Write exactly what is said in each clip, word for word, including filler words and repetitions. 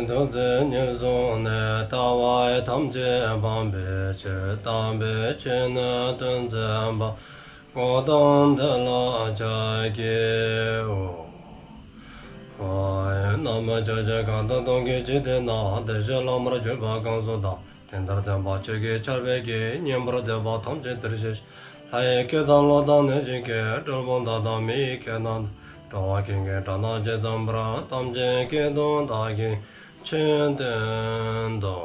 ཐུགས་བརྩེ་ཉེར་བཟུང་ནས། ལྟ་བ་ཐམས་ཅད་སྤང་བའི་ཕྱིར། དམ་པའི་ཆོས་ནི་སྟོན་མཛད་པ། གཽ་ཏམ་དེ་ལ་ཕྱག་འཚལ་ལོ། ན་མོ། ཕྱོགས་བཅུའི་གང་དག་སྟོང་གི་འཇིག་རྟེན་ན། བདེ་གཤེགས་བླ་མར་གྱུར་པ་གང་སུ་དག། དེ་འདིར་སྟོན་པ་ཆོས་ཀྱི་ཆར་འབེབས་ཀྱིས། ཉན་པར་འདོད་པ་ཐམས་ཅད་འདིར་གཤེགས་ཤིག། ལྷ་ཡི་སྐད་དང་ཀླུ་དང་གནོད་སྦྱིན་སྐད། གྲུལ་བུམ་དག་དང་མི་ཡི་སྐད་རྣམས་དང་། འགྲོ་བ་ཀུན་གྱི་སྒྲ་རྣམས་ཇི་ཙམ་པར། ཐམས་ཅད་སྐད་དུ་བདག་གིས་ཆོས་བསྟན་ཏོ།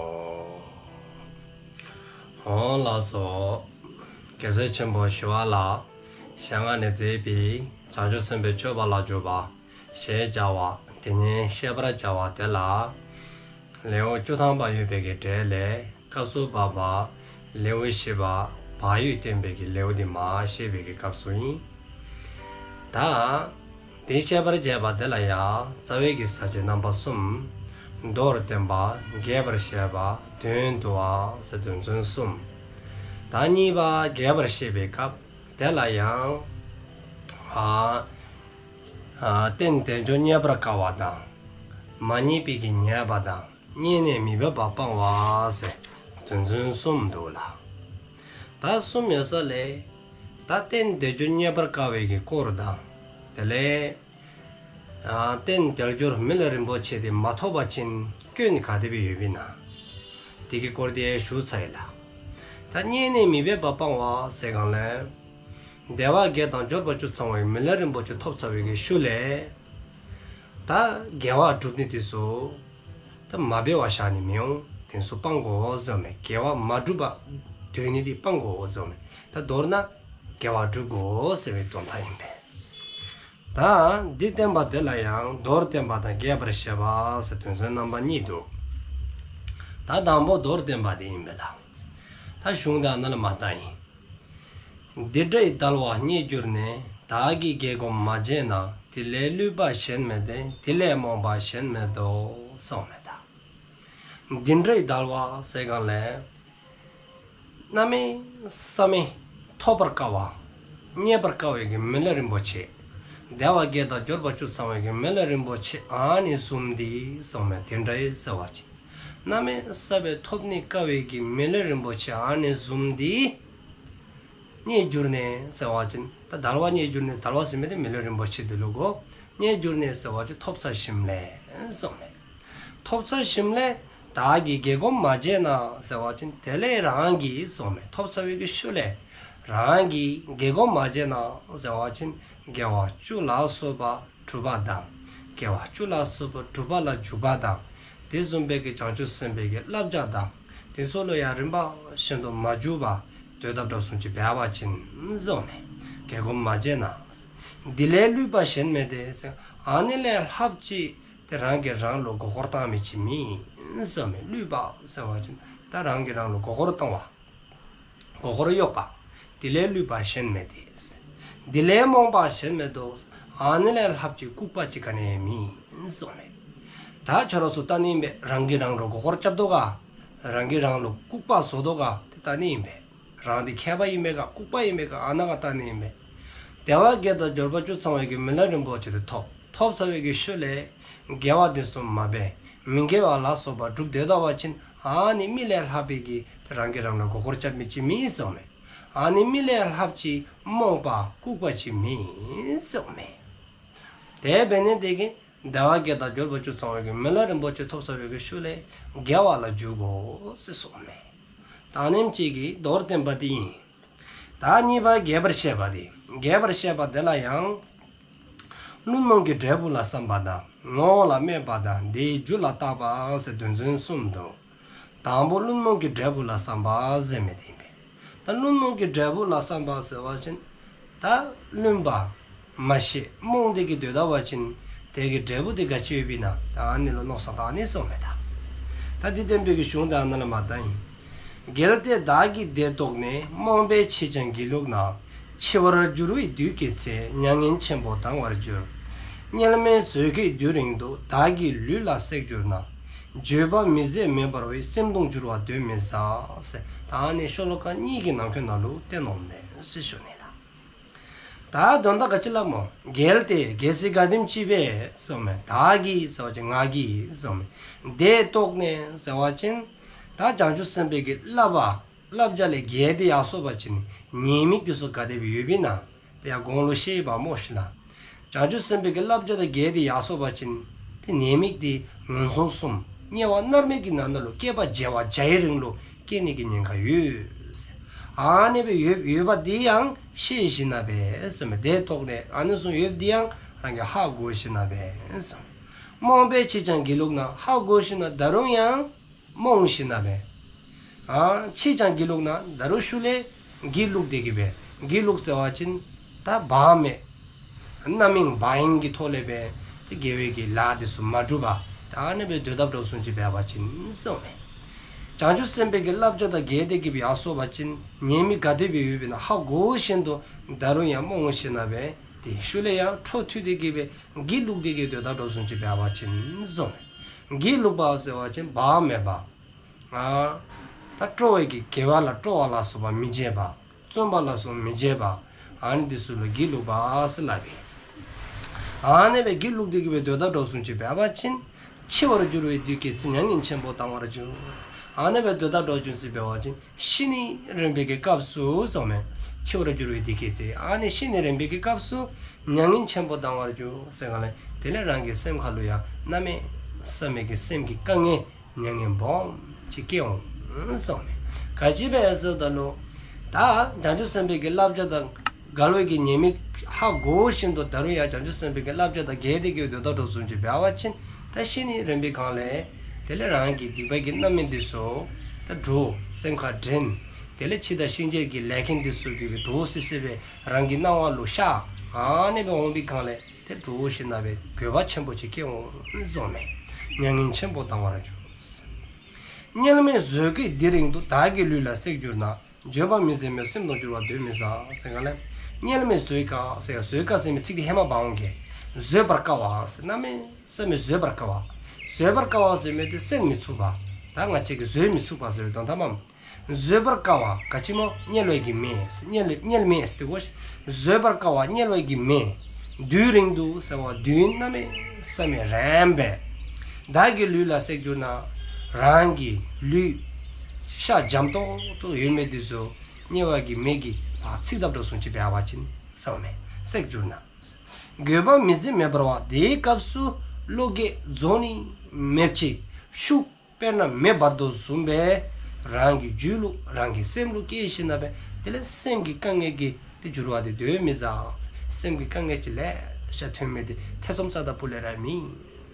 འོང་ལགས་སོ། རྒྱལ་སྲས་ཆེན་པོ་ཞི་བ་ལྷའི་ཞལ་སྔ་ནས་མཛད་པའི་བྱང་ཆུབ་སེམས་དཔའི་སྤྱོད་པ་ལ་འཇུག་པ་ཞེས་བྱ་བ་དེ་ཉིད་བཤད་པར་བྱ་བ་དེ་ལ། ལེའུ་བཅུ་ཐམ་པ་ཡོད་པའི་གི་གྲས་ལས་སྐབས་སུ་བབ་པ་ལེའུ་བཞི་པ་བག་ཡོད་བསྟན་པའི་གི་ལེའུ་འདི་མར་བཤད་པའི་གི་སྐབས་སུ་ཨིན། ད་འདི་བཤད་པར་བྱ་བ་དེ་ལ་ཡང་རྩ་བའི་གི་ས་བཅད་རྣམ་པ་གསུམ། མདོར་བསྟན་པ། རྒྱས་པར་བཤད་པ། དོན་བསྡུ་བ་ཟེར་དོན་ཚན་གསུམ། ད་གཉིས་པ་རྒྱས་པར་བཤད་པའི་སྐབས་དེ་ལ་ཡང་ཨ་ཨ་རྟེན་དལ་འབྱོར་རྙེད་པར་དཀའ་བ་དང་། མ་རྙེད་པའི་གི་ཉེས་པ་དང་། རྙེད་ནས་མི་འབད་པ་སྤང་བ་ཟེར་དོན་ཚན་གསུམ་འདུག་ལགས། ད་གསུམ་ཡོད་ས་ལས་ད་རྟེན་དལ་འབྱོར་རྙེད་པར་དཀའ་བའི་གི་སྐོར་དང་། དེ་ལས་ཨ་རྟེན་དལ་འབྱོར་མི་ལུས་རིན་པོ་ཆེ་དེ་མ་ཐོབ་པ་ཅིན་སྐྱོན་ག་དེ་སྦེ་ཡོདཔ་ཨིན་ན། དེ་གི་སྐོར་དེ་ཞུ་ཚར་ཡི་ལགས། ད་རྙེད་ནས་མི་འབད་པ་སྤང་བ་ཟེར་གང་ལས། དལ་བ་བརྒྱད་དང་འབྱོར་པ་བཅུ་ཚང་བའི་མི་ལུས་རིན་པོ་ཆེ་ཐོབ་ཚར་བའི་གི་ཤུལ་ལས། ད་དགེ་བ་སྒྲུབ་ནི་དེ་ཚུ་ད་མ་འབད་བར་བཞག་ནི་མི་འོང་། དེ་ཚུ་སྤང་དགོ་ཟེརཝ་མས། དགེ་བ་མ་སྒྲུབ་པར་སྡོད་ནི་དེ་སྤང་དགོ་ཟེརཝ་མས། ད་མདོར་ན་དགེ་བ་སྒྲུབ་དགོ་ཟེར་བའི་དོན་དག་ཨིན་པས། ད་འདི་བསྟན་པ་དེ་ལ་ཡང་མདོར་བསྟན་པ་དང་རྒྱས་པར་བཤད་པ་ཟེར་དོན་ཚན་རྣམ་པ་གཉིས་འདུག། ད་དང་པོ་མདོར་བསྟན་པ་དེ་ཨིན་པས་ལགས། ད་གཞུང་དེ་ཨ་ན་ལས་མར་བཏང་ཡི། འདི་འདྲའི་དལ་བ་རྙེད་གྱུར་ནས། བདག་གིས་དགེ་སྒོ་མ་བྱས་ན། དེ་ལས་བསླུས་པ་གཞན་མེད་དེ། དེ་ལས་རྨོངས་པ་གཞན་མེད་དོ་གསུངསམ་མས་ད། འདི་འདྲའི་དལ་བ་ཟེར་གང་ལས། གནམ་མེད་ས་མེད་ཐོབ་པར་དཀའ་བ། རྙེད་པར་དཀའ་བའི་གི་མི་ལུས་རིན་པོ་ཆེ། དལ་བ་བརྒྱད་དང་འབྱོར་པ་བཅུ་ཚང་བའི་གི་མི་ལུས་རིན་པོ་ཆེ་ཨ་ནི་བཟུམ་འདི་གསུངསམ་མས། འདི་འདྲའི་ཟེར་བ་ཅིན། གནམ་མེད་ས་མེད་ཐོབ་ནི་དཀའ་བའི་གི་མི་ལུས་རིན་པོ་ཆེ་ཨ་ནི་བཟུམ་འདི། རྙེད་གྱུར་ནས་ཟེར་བ་ཅིན། ད་དལ་བ་རྙེད་གྱུར་ནས། དལ་བ་ཟེར་མི་དེ་མི་ལུས་རིན་པོ་ཆེ་དེ་ལུ་གོ། རྙེད་གྱུར་ནས་ཟེར་བ་ཅིན་ཐོབ་ཚར་ཞིནམ་ལས་གསུངསམ་མས། ཐོབ་ཚར་ཞིནམ་ལས་བདག་གིས་དགེ་སྒོ་མ་བྱས་ན་ཟེར་བ་ཅིན། དེ་ལས་རང་གིས་གསུངསམ་མས། ཐོབ་ཚར་བའི་གི་ཤུལ་ལས་རང་གིས་དགེ་སྒོ་མ་བྱས་ན་ཟེར་བ་ཅིན། དགེ་བ་བཅུ་ལ་སོགས་པ་སྒྲུབ་པ་དང་། དགེ་བ་བཅུ་ལ་སོགས་པ་སྒྲུབ་པ་ལ་འཇུག་པ་དང་། དེ་བཟུམ་པའི་གི་བྱང་ཆུབ་སེམས་དཔའི་གི་བསླབ་བྱ་དང་། དེ་ཚུ་ལུ་ཡང་རིམ་པ་བཞིན་དུ་མ་འཇུག་པར་སྡོད་དཔ་འདྲཝ་བཟུམ་ཅིག་འབད་བ་ཅིན་གསུངསམ་མས། དགེ་སྒོ་མ་བྱས་ན། དེ་ལས་བསླུས་པ་གཞན་མེད་དེ་ཟེར། ཨ་ནི་ལས་ལྷགཔ་ཅིག་དེ་རང་གིས་རང་ལུ་མགུ་སྐོར་བཏང་མི་ཅིག་མེད་གསུངསམ་མས། བསླུས་པ་ཟེར་བ་ཅིན་ད་རང་གིས་རང་ལུ་མགུ་སྐོར་བཏང་བ། མགུ་སྐོར་གཡོག་པ། དེ་ལས་བསླུས་པ་གཞན་མེད་དེ། དེ་ལས་རྨོངས་པ་གཞན་མེད་དོ། ཨ་ནི་ལས་ལྷགཔ་ཅིག་ལྐུགས་པ་ཅིག་ག་ནི་ཡང་མེད་གསུངསམ་མས། ད་ཁྱོད་ར་ཚུ་བལྟ་ནི་ཨིན་པས། རང་གིས་རང་ལུ་མགུ་སྐོར་རྐྱབ་དོ་ག། རང་གིས་རང་ལུ་ལྐུགས་པ་བཟོ་དོ་ག། དེ་བལྟ་ནི་ཨིན་པས། རང་དེ་མཁས་པ་ཨིན་པས་ག་ལྐུགས་པ་ཨིན་པས་ག། ཨ་ནཱ་ག་བལྟ་ནི་ཨིན་པས། དལ་བ་བརྒྱད་དང་འབྱོར་པ་བཅུ་ཚང་བའི་གི་མི་ལུས་རིན་པོ་ཆེ་དེ་ཐོབ། ཐོབ་ཚར་བའི་གི་ཤུལ་ལས་དགེ་བ་དེ་ཚུ་མ་འབད། མི་དགེ་བ་ལ་སོགས་པ་སྒྲུབ་སྡོད་དཔ་ཅིན། ཨ་ནི་མི་ལས་ལྷག་པའི་གི་རང་གིས་རང་ལུ་མགུ་སྐོར་རྐྱབ་མི་ཅིག་མེད་གསུངསམ་མས། ཨ་ནི་མི་ལས་ལྷགཔ་ཅིག་རྨོངས་པ་ལྐུགས་པ་ཅིག་མེད་གསུངསམ་མས། དེ་འབད་ནི་དེ་གིས་དལ་བ་བརྒྱད་དང་འབྱོར་པ་བཅུ་ཚང་བའི་གི་མི་ལུས་རིན་པོ་ཆེ་ཐོབ་ཚར་བའི་གི་ཤུལ་ལས་དགེ་བ་ལ་འཇུག་དགོ་ཟེར་གསུངསམ་མས། ད་ཨ་ནེམ་ཅིག་གིས་མདོར་བསྟན་པ་དེ་ཨིན། ད་གཉིས་པ་རྒྱས་པར་བཤད་པ་དེ། རྒྱས་པར་བཤད་པ་དེ་ལ་ཡང་། བླུན་རྨོངས་ཀྱི་འབྲས་བུ་ལ་བསམ་པ་དང་། ངོ་བོ་ལ་སྨད་པ་དང་། དེའི་རྒྱུ་ལ་བརྟག་པ་ཟེར་དོན་ཚན་གསུམ་འདུག། དང་པོ་བླུན་རྨོངས་ཀྱི་འབྲས་བུ་ལ་བསམ་པ་ཟེར་མི་དེ་ཨིན་པས། ད་བླུན་རྨོངས་ཀྱི་འབྲས་བུ་ལ་བསམ་པ་ཟེར་བ་ཅིན། ད་བླུན་པ། མ་ཤེས་རྨོངས་ཏེ་གི་སྡོད་དཔ་ཅིན། དེ་གི་འབྲས་བུ་དེ་ག་ཅི་ཡོདཔ་ཨིན་ན། ད་ཨ་ནི་ལུ་མནོ་བསམ་བཏང་ནི་གསུངསམ་མས་ད། ད་འདི་བསྟན་པའི་གི་གཞུང་དེ་ཨ་ནཱ་ལས་མར་བཏང་ཡི། གལ་ཏེ་བདག་གིས་དེ་རྟོགས་ནས། རྨོངས་པས་ཕྱིས་ཀྱང་སྒྱིད་ལུག་ན། འཆི་བར་འགྱུར་བའི་དུས་ཀྱི་ཚེ། མྱ་ངན་ཆེན་པོ་ལྡང་བར་འགྱུར། དམྱལ་མེ་བཟོད་དཀའི་དུས་རིང་དུ། བདག་གི་ལུས་ལ་བསྲེགས་གྱུར་ན། འགྱོད་པ་མི་བཟད་མེ་འབར་བས། སེམས་གདུང་འགྱུར་བ་གདོན་མི་ཟ། ཟེར། ད་ཨ་ནི་ཤོ་ལོ་ཀ་གཉིས་ཀྱི་ནང་འཁོད་ནང་ལུ་བསྟན་ནུག་མས་ཟེར་ཞུ་ནི་ལགས། ད་དོན་དག་ག་ཅི་སླབ་སྨོ། གལ་ཏེ་གལ་སྲིད་ག་དེམ་ཅིག་སྦེ་ཟེརཝ་མས། བདག་གིས་ཟེར་བ་ཅིན་ང་གིས་ཟེརཝ་མས། དེ་རྟོགས་ནས་ཟེར་བ་ཅིན་ད་བྱང་ཆུབ་སེམས་དཔའི་གི་བསླབ་པ་བསླབ་བྱ་ལས་འགལ་ཏེ་ཡར་སོང་པ་ཅིན་ཉེས་དམིགས་དེ་ཚུ་ག་དེ་སྦེ་ཡོདཔ་ཨིན་ན། དེ་ཡང་གོང་ལུ་བཤད་ཡི་པ་སྨོ་ཤིག་ལགས། བྱང་ཆུབ་སེམས་དཔའི་གི་བསླབ་བྱ་དང་འགལ་ཏེ་ཡར་སོང་པ་ཅིན་དེ་ཉེས་དམིགས་དེ་ངན་སོང་གསུམ་དམྱལ་བ་མནར་མེད་ཀྱི་ནང་ན་ལུ་བསྐལ་པ་བྱེ་བ་བརྒྱའི་རིང་ལུ་སྐྱེ་ནི་གི་ཉེན་ཁ་ཡོད། ཨ་ནི་སྦེ་ཡོད་ཡོདཔ་དེ་ཡང་ཤེས་ཞིནམ་ལས་ཟེརཝ་མས། དེ་རྟོགས་ནས་ཨ་ནི་བཟུམ་ཡོདཔ་དེ་ཡང་རང་གིས་ཧ་གོ་ཞིནམ་ལས་ཟེརཝ་མས། རྨོངས་པས་ཕྱིས་ཀྱང་སྒྱིད་ལུག་ན། ཧ་གོ་ཞིནམ་ལས་ད་རུང་ཡང་རྨོངས་ཞིནམ་ལས། ཨ་ཕྱིས་ཀྱང་སྒྱིད་ལུག་ན། ད་རུང་ཤུལ་ལས་སྒྱིད་ལུག་སྟེ་གི་སྦེ། སྒྱིད་ལུག་ཟེར་བ་ཅིན་ད་བག་མེད། རྣམ་གཡེང་བག་གཡེང་གི་ཐོག་ལས་སྦེ་དེ་དགེ་བའི་གི་ལཱ་དེ་ཚུ་མ་སྒྲུབ་པར་ད་ཨ་ནི་སྦེ་སྡོད་དཔ་འདྲཝ་བཟུམ་ཅིག་འབད་བ་ཅིན་ཟེརཝ་མས། བྱང་ཆུབ་སེམས་དཔའི་གི་བསླབ་བྱ་དང་འགལ་ཏེ་གི་སྦེ་ཡར་སོང་པ་ཅིན་ཉེས་དམིགས་ག་དེ་སྦེ་ཡོདཔ་ཨིན་ན་ཧ་གོ་བཞིན་དུ་ད་རུང་ཡང་རྨོངས་ཞིནམ་ལས་དེ་ཤུལ་ལས་ཡང་འཕྲོ་མཐུད་དེ་གི་སྦེ་སྒྱིད་ལུག་སྟེ་གི་སྡོད་དཔ་འདྲཝ་བཟུམ་ཅིག་འབད་བ་ཅིན་ཟེརཝ་མས། སྒྱིད་ལུག་པ་ཟེར་བ་ཅིན་བག་མེད་པ། ཨ་ད་སྤྲོ་བའི་གི་དགེ་བ་ལ་སྤྲོ་བ་ལ་སོགས་པ་མི་བྱེད་པ། བརྩོན་པ་ལ་སོགས་མི་བྱེད་པ། ཨ་ནི་དེ་ཚུ་ལུ་སྒྱིད་ལུག་པ་ཟེར་སླབ་ཨིན། ཨ་ནི་སྦེ་སྒྱིད་ལུག་སྟེ་གི་སྦེ་སྡོད་དཔ་འདྲཝ་བཟུམ་ཅིག་འབད་བ་ཅིན། འཆི་བར་འགྱུར་བའི་དུས་སྐྱེས་ཚེ། མྱ་ངན་ཆེན་པོ་ལྡང་བར་འགྱུར། ཨ་ནི་སྦེ་སྡོད་དཔ་འདྲཝ་བཟུམ་ཅིག་འབད་བ་ཅིན་ཤི་ནི་རན་པའི་གི་སྐབས་སུ་ཟེརཝ་མས། འཆི་བར་འགྱུར་བའི་དུས་སྐྱེས་ཚེ། ཨ་ནི་ཤི་ནི་རན་པའི་གི་སྐབས་སུ་མྱ་ངན་ཆེན་པོ་ལྡང་བར་འགྱུར་ཟེར་ག་ལས་དེ་ལས་རང་གི་སེམས་ཁ་ལུ་ཡང་གནམ་མེད་ས་མེད་ཀྱི་སེམས་ཀྱི་དཀའ་ངལ་མྱ་ངན་སྦོམ་ཅིག་སྐྱེ་འོང་ཟེརཝ་མས། ག་ཅི་སྦེ་ཟེརཝ་ད་ལུ་ད་བྱང་ཆུབ་སེམས་དཔའི་གི་བསླབ་བྱ་དང་འགལ་བའི་གི་ཉེས་དམིགས་ཧ་གོ་བཞིན་དུ་ད་རུང་ཡང་བྱང་ཆུབ་སེམས་དཔའི་གི་བསླབ་བྱ་དང་འགལ་ཏེ་གི་སྡོད་དཔ་འདྲཝ་བཟུམ་ཅིག་འབད་བ་ཅིན་ད་ཤི་ནི་རན་པའི་སྒང་ལས་དེ་ལས་རང་གི་སྡིག་པའི་གི་རྣམ་སྨིན་དེ་ཚུ་ད་འདྲོག་སེམས་ཁར་དྲན། དེ་ལས་འཆི་བདག་གཤིན་རྗེ་གི་ལས་མཁན་དེ་ཚུ་གི་སྦེ་འདྲོག་སི་སི་སྦེ་རང་གི་སྣང་བ་ལུ་ཤར། ཨ་ནི་སྦེ་འོང་པའི་སྒང་ལས་དེ་འདྲོག་ཞིནམ་ལས་འགྱོད་པ་ཆེན་པོ་ཅིག་སྐྱེ་འོང་ཟེརཝ་མས། མྱ་ངན་ཆེན་པོ་ལྡང་བར་འགྱུར། དམྱལ་མེ་བཟོད་དཀའི་དུས་རིང་དུ། བདག་གི་ལུས་ལ་བསྲེགས་གྱུར་ན། འགྱོད་པ་མི་བཟད་མེད་པར་སེམས་དང་བསྒྱུར་བ་འདོད་མི་ཟ། ཟེར་ག་ལས་དམྱལ་མེ་བཟོད་དཀའ་ཟེར་བཟོད་དཀའ་ཟེར་མི་ཚིག་དེ་ཧེ་མ་འབག་འོང་གེ། བཟོད་པར་དཀའ་བ་ཟེར་གནམ་མེད་ས་མེད་བཟོད་པར་དཀའ་བ། བཟོད་པར་དཀའ་བ་ཟེར་མི་དེ་བསད་མི་ཚུགས་པ། ད་ང་བཅས་ཀྱིས་བཟོད་མི་ཚུགས་པ་ཟེར་བའི་དོན་དག་མས། བཟོད་པར་དཀའ་བ་ག་ཅི་སྨོ། དམྱལ་བའི་གི་མེ་ཟེར་དམྱལ་དམྱལ་མེ་ཟེར་དེ་གོ་ཤིག། བཟོད་པར་དཀའ་བ་དམྱལ་བའི་གི་མེ། དུས་རིང་དུ་ཟེར་བ་དུས་གནམ་མེད་ས་མེད་རིངམོ་སྦེ། བདག་གི་ལུས་ལ་བསྲེགས་གྱུར་ན། རང་གི་ལུས་ཤ་འཇམ་ཏོག་ཏོ་ཡོད་མི་དེ་ཚུ་དམྱལ་བའི་གི་མེ་གིས་ཕར་འཚིག་དཔ་འདྲཝ་བཟུམ་ཅིག་འབད་བ་ཅིན་ཟེརཝ་མས། བསྲེགས་གྱུར་ན། འགྱོད་པ་མི་བཟད་མེད་པར་བ། དེའི་སྐབས་སུ་བློ་འགྱོད་རྫོགས་ནི་མེདཔ་ཅིག་ཤུགས་དཔེར་ན་མེ་འབར་དོ་བཟུམ་སྦེ་རང་གི་རྒྱུད་ལུ་རང་གི་སེམས་ལུ་སྐྱེས་ཞིནམ་ལས་དེ་ལས་སེམས་ཀྱི་དཀའ་ངལ་གྱིས་དེ་འགྱུར་བ་དེ་སྡོད་མི་ཟ། སེམས་ཀྱི་དཀའ་ངལ་ཅིག་ལེ་ཤ་ཐོན་མི་དེ་ཐེ་ཚོམ་ཟ་དང་ཕུ་ལས་ར་མེད་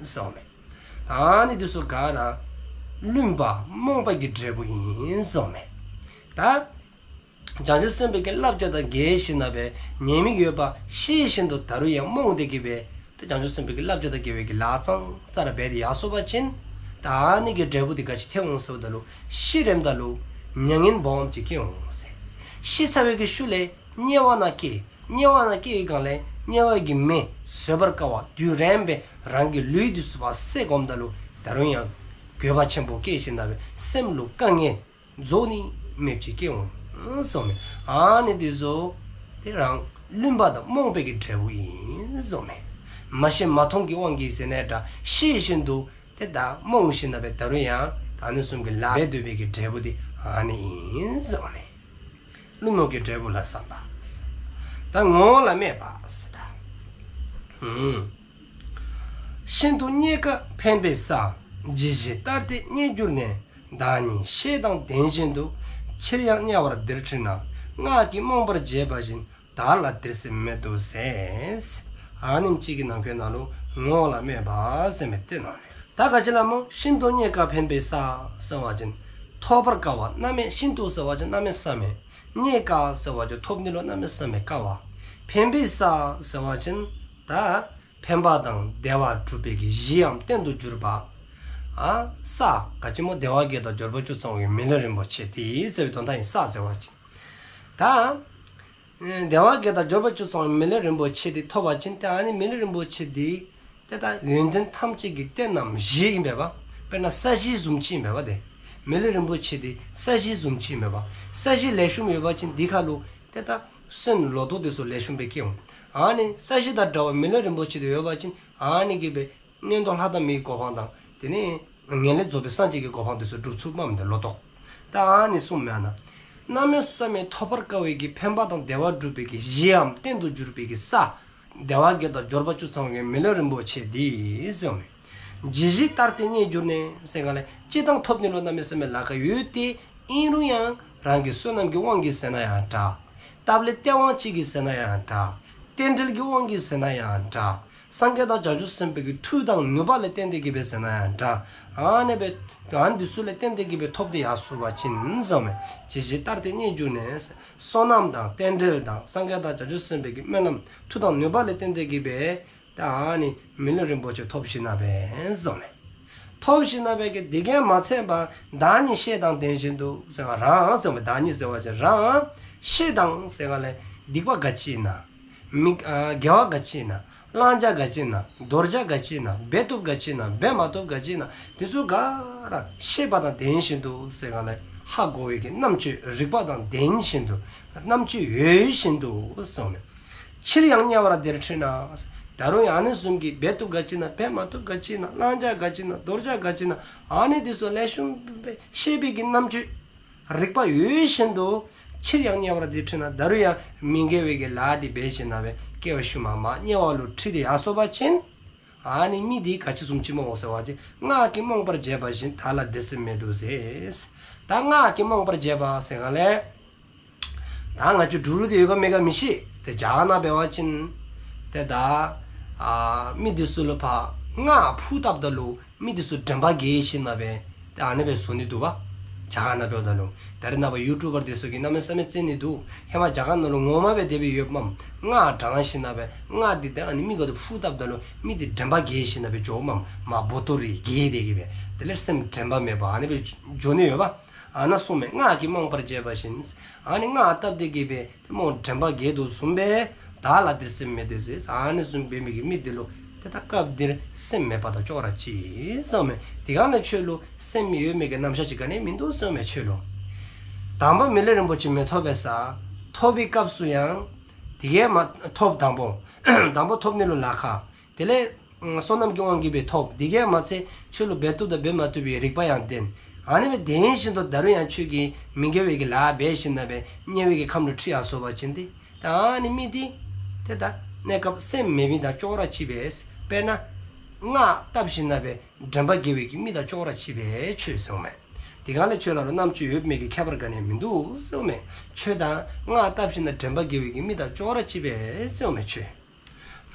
ཟེརཝ་མས། ཨ་ནི་དེ་ཚུ་ག་ར་བླུན་པ་རྨོངས་པ་གི་འབྲས་བུ་ཨིན་ཟེརཝ་མས། ད་བྱང་ཆུབ་སེམས་དཔའི་གི་བསླབ་བྱ་དང་འགལ་ཞིནམ་ལས་ཉེས་དམིགས་ཡོདཔ་ཤེས་བཞིན་དུ་ད་རུང་ཡང་རྨོངས་ཏེ་གི་སྦེ་ཏེ་བྱང་ཆུབ་སེམས་དཔའི་གི་བསླབ་བྱ་དང་འགལ་བའི་གི་ལཱ་ཙང་ཙ་ར་འབད་དེ་ཡར་སོང་པ་ཅིན་ད་ཨ་ནི་གི་འབྲས་བུ་དེ་ག་ཅི་ཐོན་འོང་ཟེརཝ་ད་ལུ་ཤི་རནམ་ད་ལུ་མྱ་ངན་སྦོམ་ཅིག་སྐྱེ་འོང་ཟེར། ཤི་ཚར་བའི་གི་ཤུལ་ལས་དམྱལ་བ་ནང་སྐྱེ། དམྱལ་བ་ནང་སྐྱེ་བའི་སྒང་ལས་དམྱལ་བ་གི་མེ་བཟོད་པར་དཀའ་བ་དུས་རིངམོ་སྦེ་རང་གི་ལུས་དེ་ཚུ་ཕར་བསྲེག་འོངམ་ད་ལུ་ད་རུང་ཡང་འགྱོད་པ་ཆེན་པོ་སྐྱེས་ཞིནམ་ལས་སེམས་ལུ་དཀའ་ངལ་རྫོགས་ནི་མེདཔ་ཅིག་སྐྱེ་འོང་ཟེརཝ་མས། ཨ་ནི་དེ་ཚུ་དེ་རང་བླུན་པ་དང་རྨོངས་པའི་གི་འབྲས་བུ་ཨིན་ཟེརཝ་མས། མ་ཤེས་མ་མཐོང་གི་དབང་གིས་ཟེར་ནི་འདྲ། ཤེས་བཞིན་དུ་དེ་ད་རྨོངས་ཞིནམ་ལས་ད་རུང་ཡང་ད་ཨ་ནི་བཟུམ་གྱི་ལཱ་འབད་སྡོད་པའི་གི་འབྲས་བུ་དེ་ཨ་ནི་ཨིན་ཟེརཝ་མས། བླུན་རྨོངས་ཀྱི་འབྲས་བུ་ལ་བསམ་པ། ད་ངོ་བོ་ལ་སྨད་པ་ཟེར་ད། ཤིན་ཏུ་རྙེད་དཀའ་ཕན་པའི་ས། ཇི་ཞིག་ལྟར་ཏེ་རྙེད་གྱུར་ནས། བདག་ཉིད་ཤེས་དང་ལྡན་བཞིན་དུ། ཕྱིར་ཡང་དམྱལ་བར་འདིར་ཁྲིད་ན། སྔགས་ཀྱིས་རྨོངས་པར་བྱས་པ་བཞིན། བདག་ལ་འདིར་སེམས་མེད་དུ་ཟད། ཨ་ནེམ་ཅིག་གི་ནང་འཁོད་ནང་ལུ་ངོ་བོ་ལ་སྨད་པ་ཟེར་མི་དེ་ནང་ནས། ད་ག་ཅི་ལ་སྨོ། ཤིན་ཏུ་རྙེད་དཀའ་ཕན་པའི་ས་ཟེར་བ་ཅིན་ཐོབ་པར་དཀའ་བ། གནམ་མེད་ཤིན་ཏུ་ཟེར་བ་ཅིན་གནམ་མེད་ས་མེད། རྙེད་དཀའ་ཟེར་བ་ཅིན་ཐོབ་ནི་ལུ་གནམ་མེད་ས་མེད་དཀའ་བ། ཕན་པའི་ས་ཟེར་བ་ཅིན་ད་ཕན་པ་དང་བདེ་བ་སྒྲུབ་པའི་གི་གཞིའམ་རྟེན་དུ་གྱུར་པ། ཨ་ས་ག་ཅི་སྨོ། དལ་བ་བརྒྱད་དང་འབྱོར་པ་བཅུ་ཚང་བའི་མི་ལུས་རིན་པོ་ཆེ་དེ་ཟེར་བའི་དོན་དག་ཨིན། ས་ཟེར་བ་ཅིན་ད་དལ་བ་བརྒྱད་དང་འབྱོར་པ་བཅུ་ཚང་བའི་མི་ལུས་རིན་པོ་ཆེ་དེ་ཐོབ་པ་ཅིན་ཏེ་ཨ་ནི་མི་ལུས་རིན་པོ་ཆེ་དེ་ཏེ་ད་ཡོན་ཏན་ཐམས་ཅད་ཀྱི་རྟེན་ནམ་གཞི་ཨིན་པས་པ། དཔེར་ན་ས་གཞི་བཟུམ་ཅིག་ཨིན་པས་པ། ཏེ་མི་ལུས་རིན་པོ་ཆེ་དེ་ས་གཞི་བཟུམ་ཅིག་ཨིན་པས་པ། ས་གཞི་ལེགས་ཤོམ་ཡོད་པ་ཅིན་དེ་ཁར་ལུ་ཏེ་ད་ སོན་ལོ་ཏོག་དེ་ཚུ་ལེགས་ཤོམ་སྦེ་སྐྱེ་འོང་། ཨ་ནི་ས་གཞི་དང་འདྲ་བ་མི་ལུས་རིན་པོ་ཆེ་དེ་ཡོད་པ་ཅིན་ཨ་ནི་གིས་སྦེ་མངོན་མཐོ་ལྷ་དང་མིའི་གོ་འཕང་དང་དེ་ནི་ངེས་ལེགས་རྫོགས་པའི་སངས་རྒྱས་ཀྱི་གོ་འཕང་དེ་ཚུ་སྒྲུབ་ཚུགསཔ་མས་ཏེ་ལོ་ཏོག། ད་ཨ་ནི་གསུངམ་མས་ན། གནམ་མེད་ས་མེད་ཐོབ་པར་དཀའ་བའི་གི་ཕན་པ་དང་བདེ་བ་སྒྲུབ་པའི་གི་གཞི་འམ་རྟེན་དུ་གྱུར་པའི་གི་ས། དལ་བ་བརྒྱད་དང་འབྱོར་པ་བཅུ་ཚང་བའི་མི་ལུས་རིན་པོ་ཆེ་འདི་ཟེརཝ་མས། ཇི་ཞིག་ལྟར་ཏེ་རྙེད་གྱུར་ནས་ཟེར་ག་ལས་སྤྱིར་བཏང་ཐོབ་ནི་ལུ་གནམ་མེད་ས་མེད་ལ་ཁག་ཡོད་དེ་ཨིན་རུང་ཡང་རང་གི་བསོད་ནམས་ཀྱི་དབང་གིས་ཟེར་ན་ཡང་འདྲ། སྟབས་ལེགས་སྟེས་དབང་ཅིག་གིས་ཟེར་ན་ཡང་འདྲ། རྟེན་འབྲེལ་གྱི་དབང་གིས་ཟེར་ན་ཡང་འདྲ། སངས་རྒྱས་དང་བྱང་ཆུབ་སེམས་དཔའི་གི་མཐུ་དང་ནུས་པ་ལས་བརྟེན་ཏེ་གི་སྦེ་ཟེར་ན་ཡང་འདྲ། ཨ་ནི་སྦེ་ཨ་ནི་འདི་ཚུ་ལས་བརྟེན་ཏེ་གི་སྦེ་ཐོབ་སྟེ་ཡར་སོང་བ་ཅིན་ཟེརཝ་མས། ཇི་ཞིག་ལྟར་ཏེ་རྙེད་གྱུར་ནས། བསོད་ནམས་དང་རྟེན་འབྲེལ་དང་སངས་རྒྱས་དང་བྱང་ཆུབ་སེམས་དཔའི་གི་སྨོན་ལམ་མཐུ་དང་ནུས་པ་ལས་བརྟེན་ཏེ་གི་སྦེ་ད་ཨ་ནི་མི་ལུས་རིན་པོ་ཆེ་ཐོབ་ཞིནམ་ལས་ཟེརཝ་མས། ཐོབ་ཞིནམ་ལས་ཀྱི་དེ་གིས་མ་ཚད་པར་བདག་ཉིད་ཤེས་དང་ལྡན་བཞིན་དུ་ཟེར་བ་རང་ཟེརཝ་མས། བདག་ཉིད་ཟེར་བ་ཅིན་རང་ཤེས་དང་ཟེར་ག་ལས་སྡིག་པ་ག་ཅི་ཨིན་ན། མི་ཨ་དགེ་བ་ག་ཅི་ཨིན་ན། བླང་བྱ་ག་ཅི་ཨིན་ན། དོར་བྱ་ག་ཅི་ཨིན་ན། འབད་བཏུབ་ག་ཅི་ཨིན་ན། འབད་མ་བཏུབ་ག་ཅི་ཨིན་ན། དེ་ཚུ་ག་ར་ཤེས་པ་དང་ལྡན་བཞིན་དུ་ཟེར་ག་ལས་ཧ་གོ་བའི་གི་རྣམ་དཔྱོད་རིག་པ་དང་ལྡན་བཞིན་དུ་རྣམ་དཔྱོད་ཡོད་བཞིན་དུ་ཟེརཝ་མས། ཕྱིར་ཡང་དམྱལ་བར་འདིར་ཁྲིད་ན། ད་རུང་ཡང་ཨ་ནི་བཟུམ་གྱི་འབད་བཏུབ་ག་ཅི་ཨིན་ན། འབད་མ་བཏུབ་ག་ཅི་ཨིན་ན། བླང་བྱ་ག་ཅི་ཨིན་ན། དོར་བྱ་ག་ཅི་ཨིན་ན། ཨ་ནི་དེ་ཚུ་ལེགས་ཤོམ་སྦེ་ཤེས་པའི་གི་རྣམ་དཔྱོད་རིག་པ་ཡོད་བཞིན་དུ་ཕྱིར་ཡང་དམྱལ་བར་འདིར་ཁྲིད་ན། ད་རུང་ཡང་མི་དགེ་བའི་གི་ལཱ་འདི་འབད་ཞིནམ་ལས་སྐྱེ་བ་ཤུལ་མམ་དམྱལ་བ་ལུ་ཁྲིད་དེ་ཡར་སོང་བ་ཅིན་ཨ་ནི་མི་འདི་ག་ཅི་བཟུམ་ཅིག་སྨོ་ཟེར་བ་ཅིན་སྔགས་ཀྱིས་རྨོངས་པར་བྱས་པ་བཞིན་བདག་ལ་འདིར་སེམས་མེད་དུ་ཟེར། ད་སྔགས་ཀྱིས་རྨོངས་པར་བྱས་པ་ཟེར་ག་ལས་ད་ང་བཅས་འབྲུག་ལུ་དེ་ཡོད་ག་མེད་ག་མི་ཤེས། ཏེ་རྒྱ་གར་ནང་འབད་བ་ཅིན་ཏེ་ད་ཨ་མི་འདི་ཚུ་ལུ་ཕར་སྔགས་ཕུ་བཏབ་ད་ལུ་མི་འདི་ཚུ་དྲན་པ་བརྒྱལ་ཞིནམ་ལས་ཏེ་ཨ་ནི་སྦེ་བཟོ་ནི་འདུག་པ། རྒྱ་གར་ནང་འབདཝ་ད་ལུ་ད་རེས་ནངས་པ་ཡུ་ཊུབ་པར་འདི་ཚུ་གིས་གནམ་མེད་ས་མེད་རྩེད་ནི་འདུག། ཧེ་མ་རྒྱ་གར་ནང་ལུ་ངོ་མ་སྦེ་དེ་སྦེ་ཡོདཔ་མས། སྔགས་བགྲང་ཞིནམ་ལས་སྔགས་འདི་ཏེ་ཨ་ནི་མི་ག་ཏེ་ཕུ་བཏབ་ད་ལུ་མི་འདི་དྲན་པ་བརྒྱལ་ཞིནམ་ལས་འགྱོཝ་མས། མ་བོ་ཏོ་རི་བརྒྱལ་ཏེ་གི་སྦེ་དེ་ལས་སེམས་དྲན་པ་མེད་པར་ཨ་ནི་སྦེ་འགྱོ་ནི་ཡོདཔ། ཨ་ནཱ་གསུངམ་མས། སྔགས་ཀྱིས་རྨོངས་པར་བྱས་པ་བཞིན། ཨ་ནི་སྔགས་བཏབ་སྟེ་གི་སྦེ་ཏེ་རྨོངས་དྲན་པ་བརྒྱལ་དོ་བཟུམ་སྦེ་བདག་ལ་འདིར་སེམས་མེད་དུ་ཟེར། ཨ་ནི་བཟུམ་འབད་མི་གི་མི་འདི་ལུ་ཏེ་ད་སྐབས་འདིར་སེམས་མེད་པ་དང་ཅོག་ར་གཅིག་ཟེརཝ་མས། དེ་ག་ལས་ཁྱོད་ལུ་སེམས་ཡོད་མི་གི་རྣམ་གཞག་ཅིག་ག་ནི་མིན་འདུག་ཟེརཝ་མས་ཁྱོད་ལུ། དང་པོ་མི་ལུས་རིན་པོ་ཆེ་མི་ཐོབ་པའི་ས། ཐོབ་པའི་སྐབས་སུ་ཡང་དེ་གིས་མ་ཐོབ། དང་པོ་དང་པོ་ཐོབ་ནི་ལུ་ལ་ཁག། དེ་ལས་བསོད་ནམས་ཀྱི་དབང་གིས་སྦེ་ཐོབ། དེ་གིས་མ་ཚད་ཁྱོད་ལུ་འབད་བཏུབ་དང་འབད་མ་བཏུབ་པའི་རིག་པ་ཡང་ལྡན། ཨ་ནི་སྦེ་ལྡན་བཞིན་དུ་ད་རུང་ཡང་ཁྱོད་ཀྱིས་མི་དགེ་བའི་གི་ལཱ་འབད་ཞིནམ་ལས་དམྱལ་བའི་གི་ཁམས་ལུ་ཁྲིད་ཡར་སོང་བ་ཅིན་ཏེ་ད་ཨ་ནི་མི་འདི་ཏེ་ད་གནས་སྐབས་སེམས་མེད་མི་དང་ཅོག་ར་གཅིག་པས། དཔེར་ན་སྔགས་བཏབ་ཞིནམ་ལས་དྲན་པ་བརྒྱལ་བའི་གི་མི་དང་ཅོག་ར་གཅིག་པས་ཁྱོད་ཟེརཝ་མས། དེ་ག་ལས་ཁྱོད་ལུ་རྣམ་དཔྱོད་ཡོད་མེད་ཀྱི་ཁྱད་པར་ག་ནི་མིན་འདུག་ཟེརཝ་མས། ཁྱོད་དང་སྔགས་བཏབ་ཞིནམ་ལས་དྲན་པ་བརྒྱལ་བའི་གི་མི་དང་ཅོག་ར་གཅིག་པས་ཟེརཝ་མས་ཁྱོད།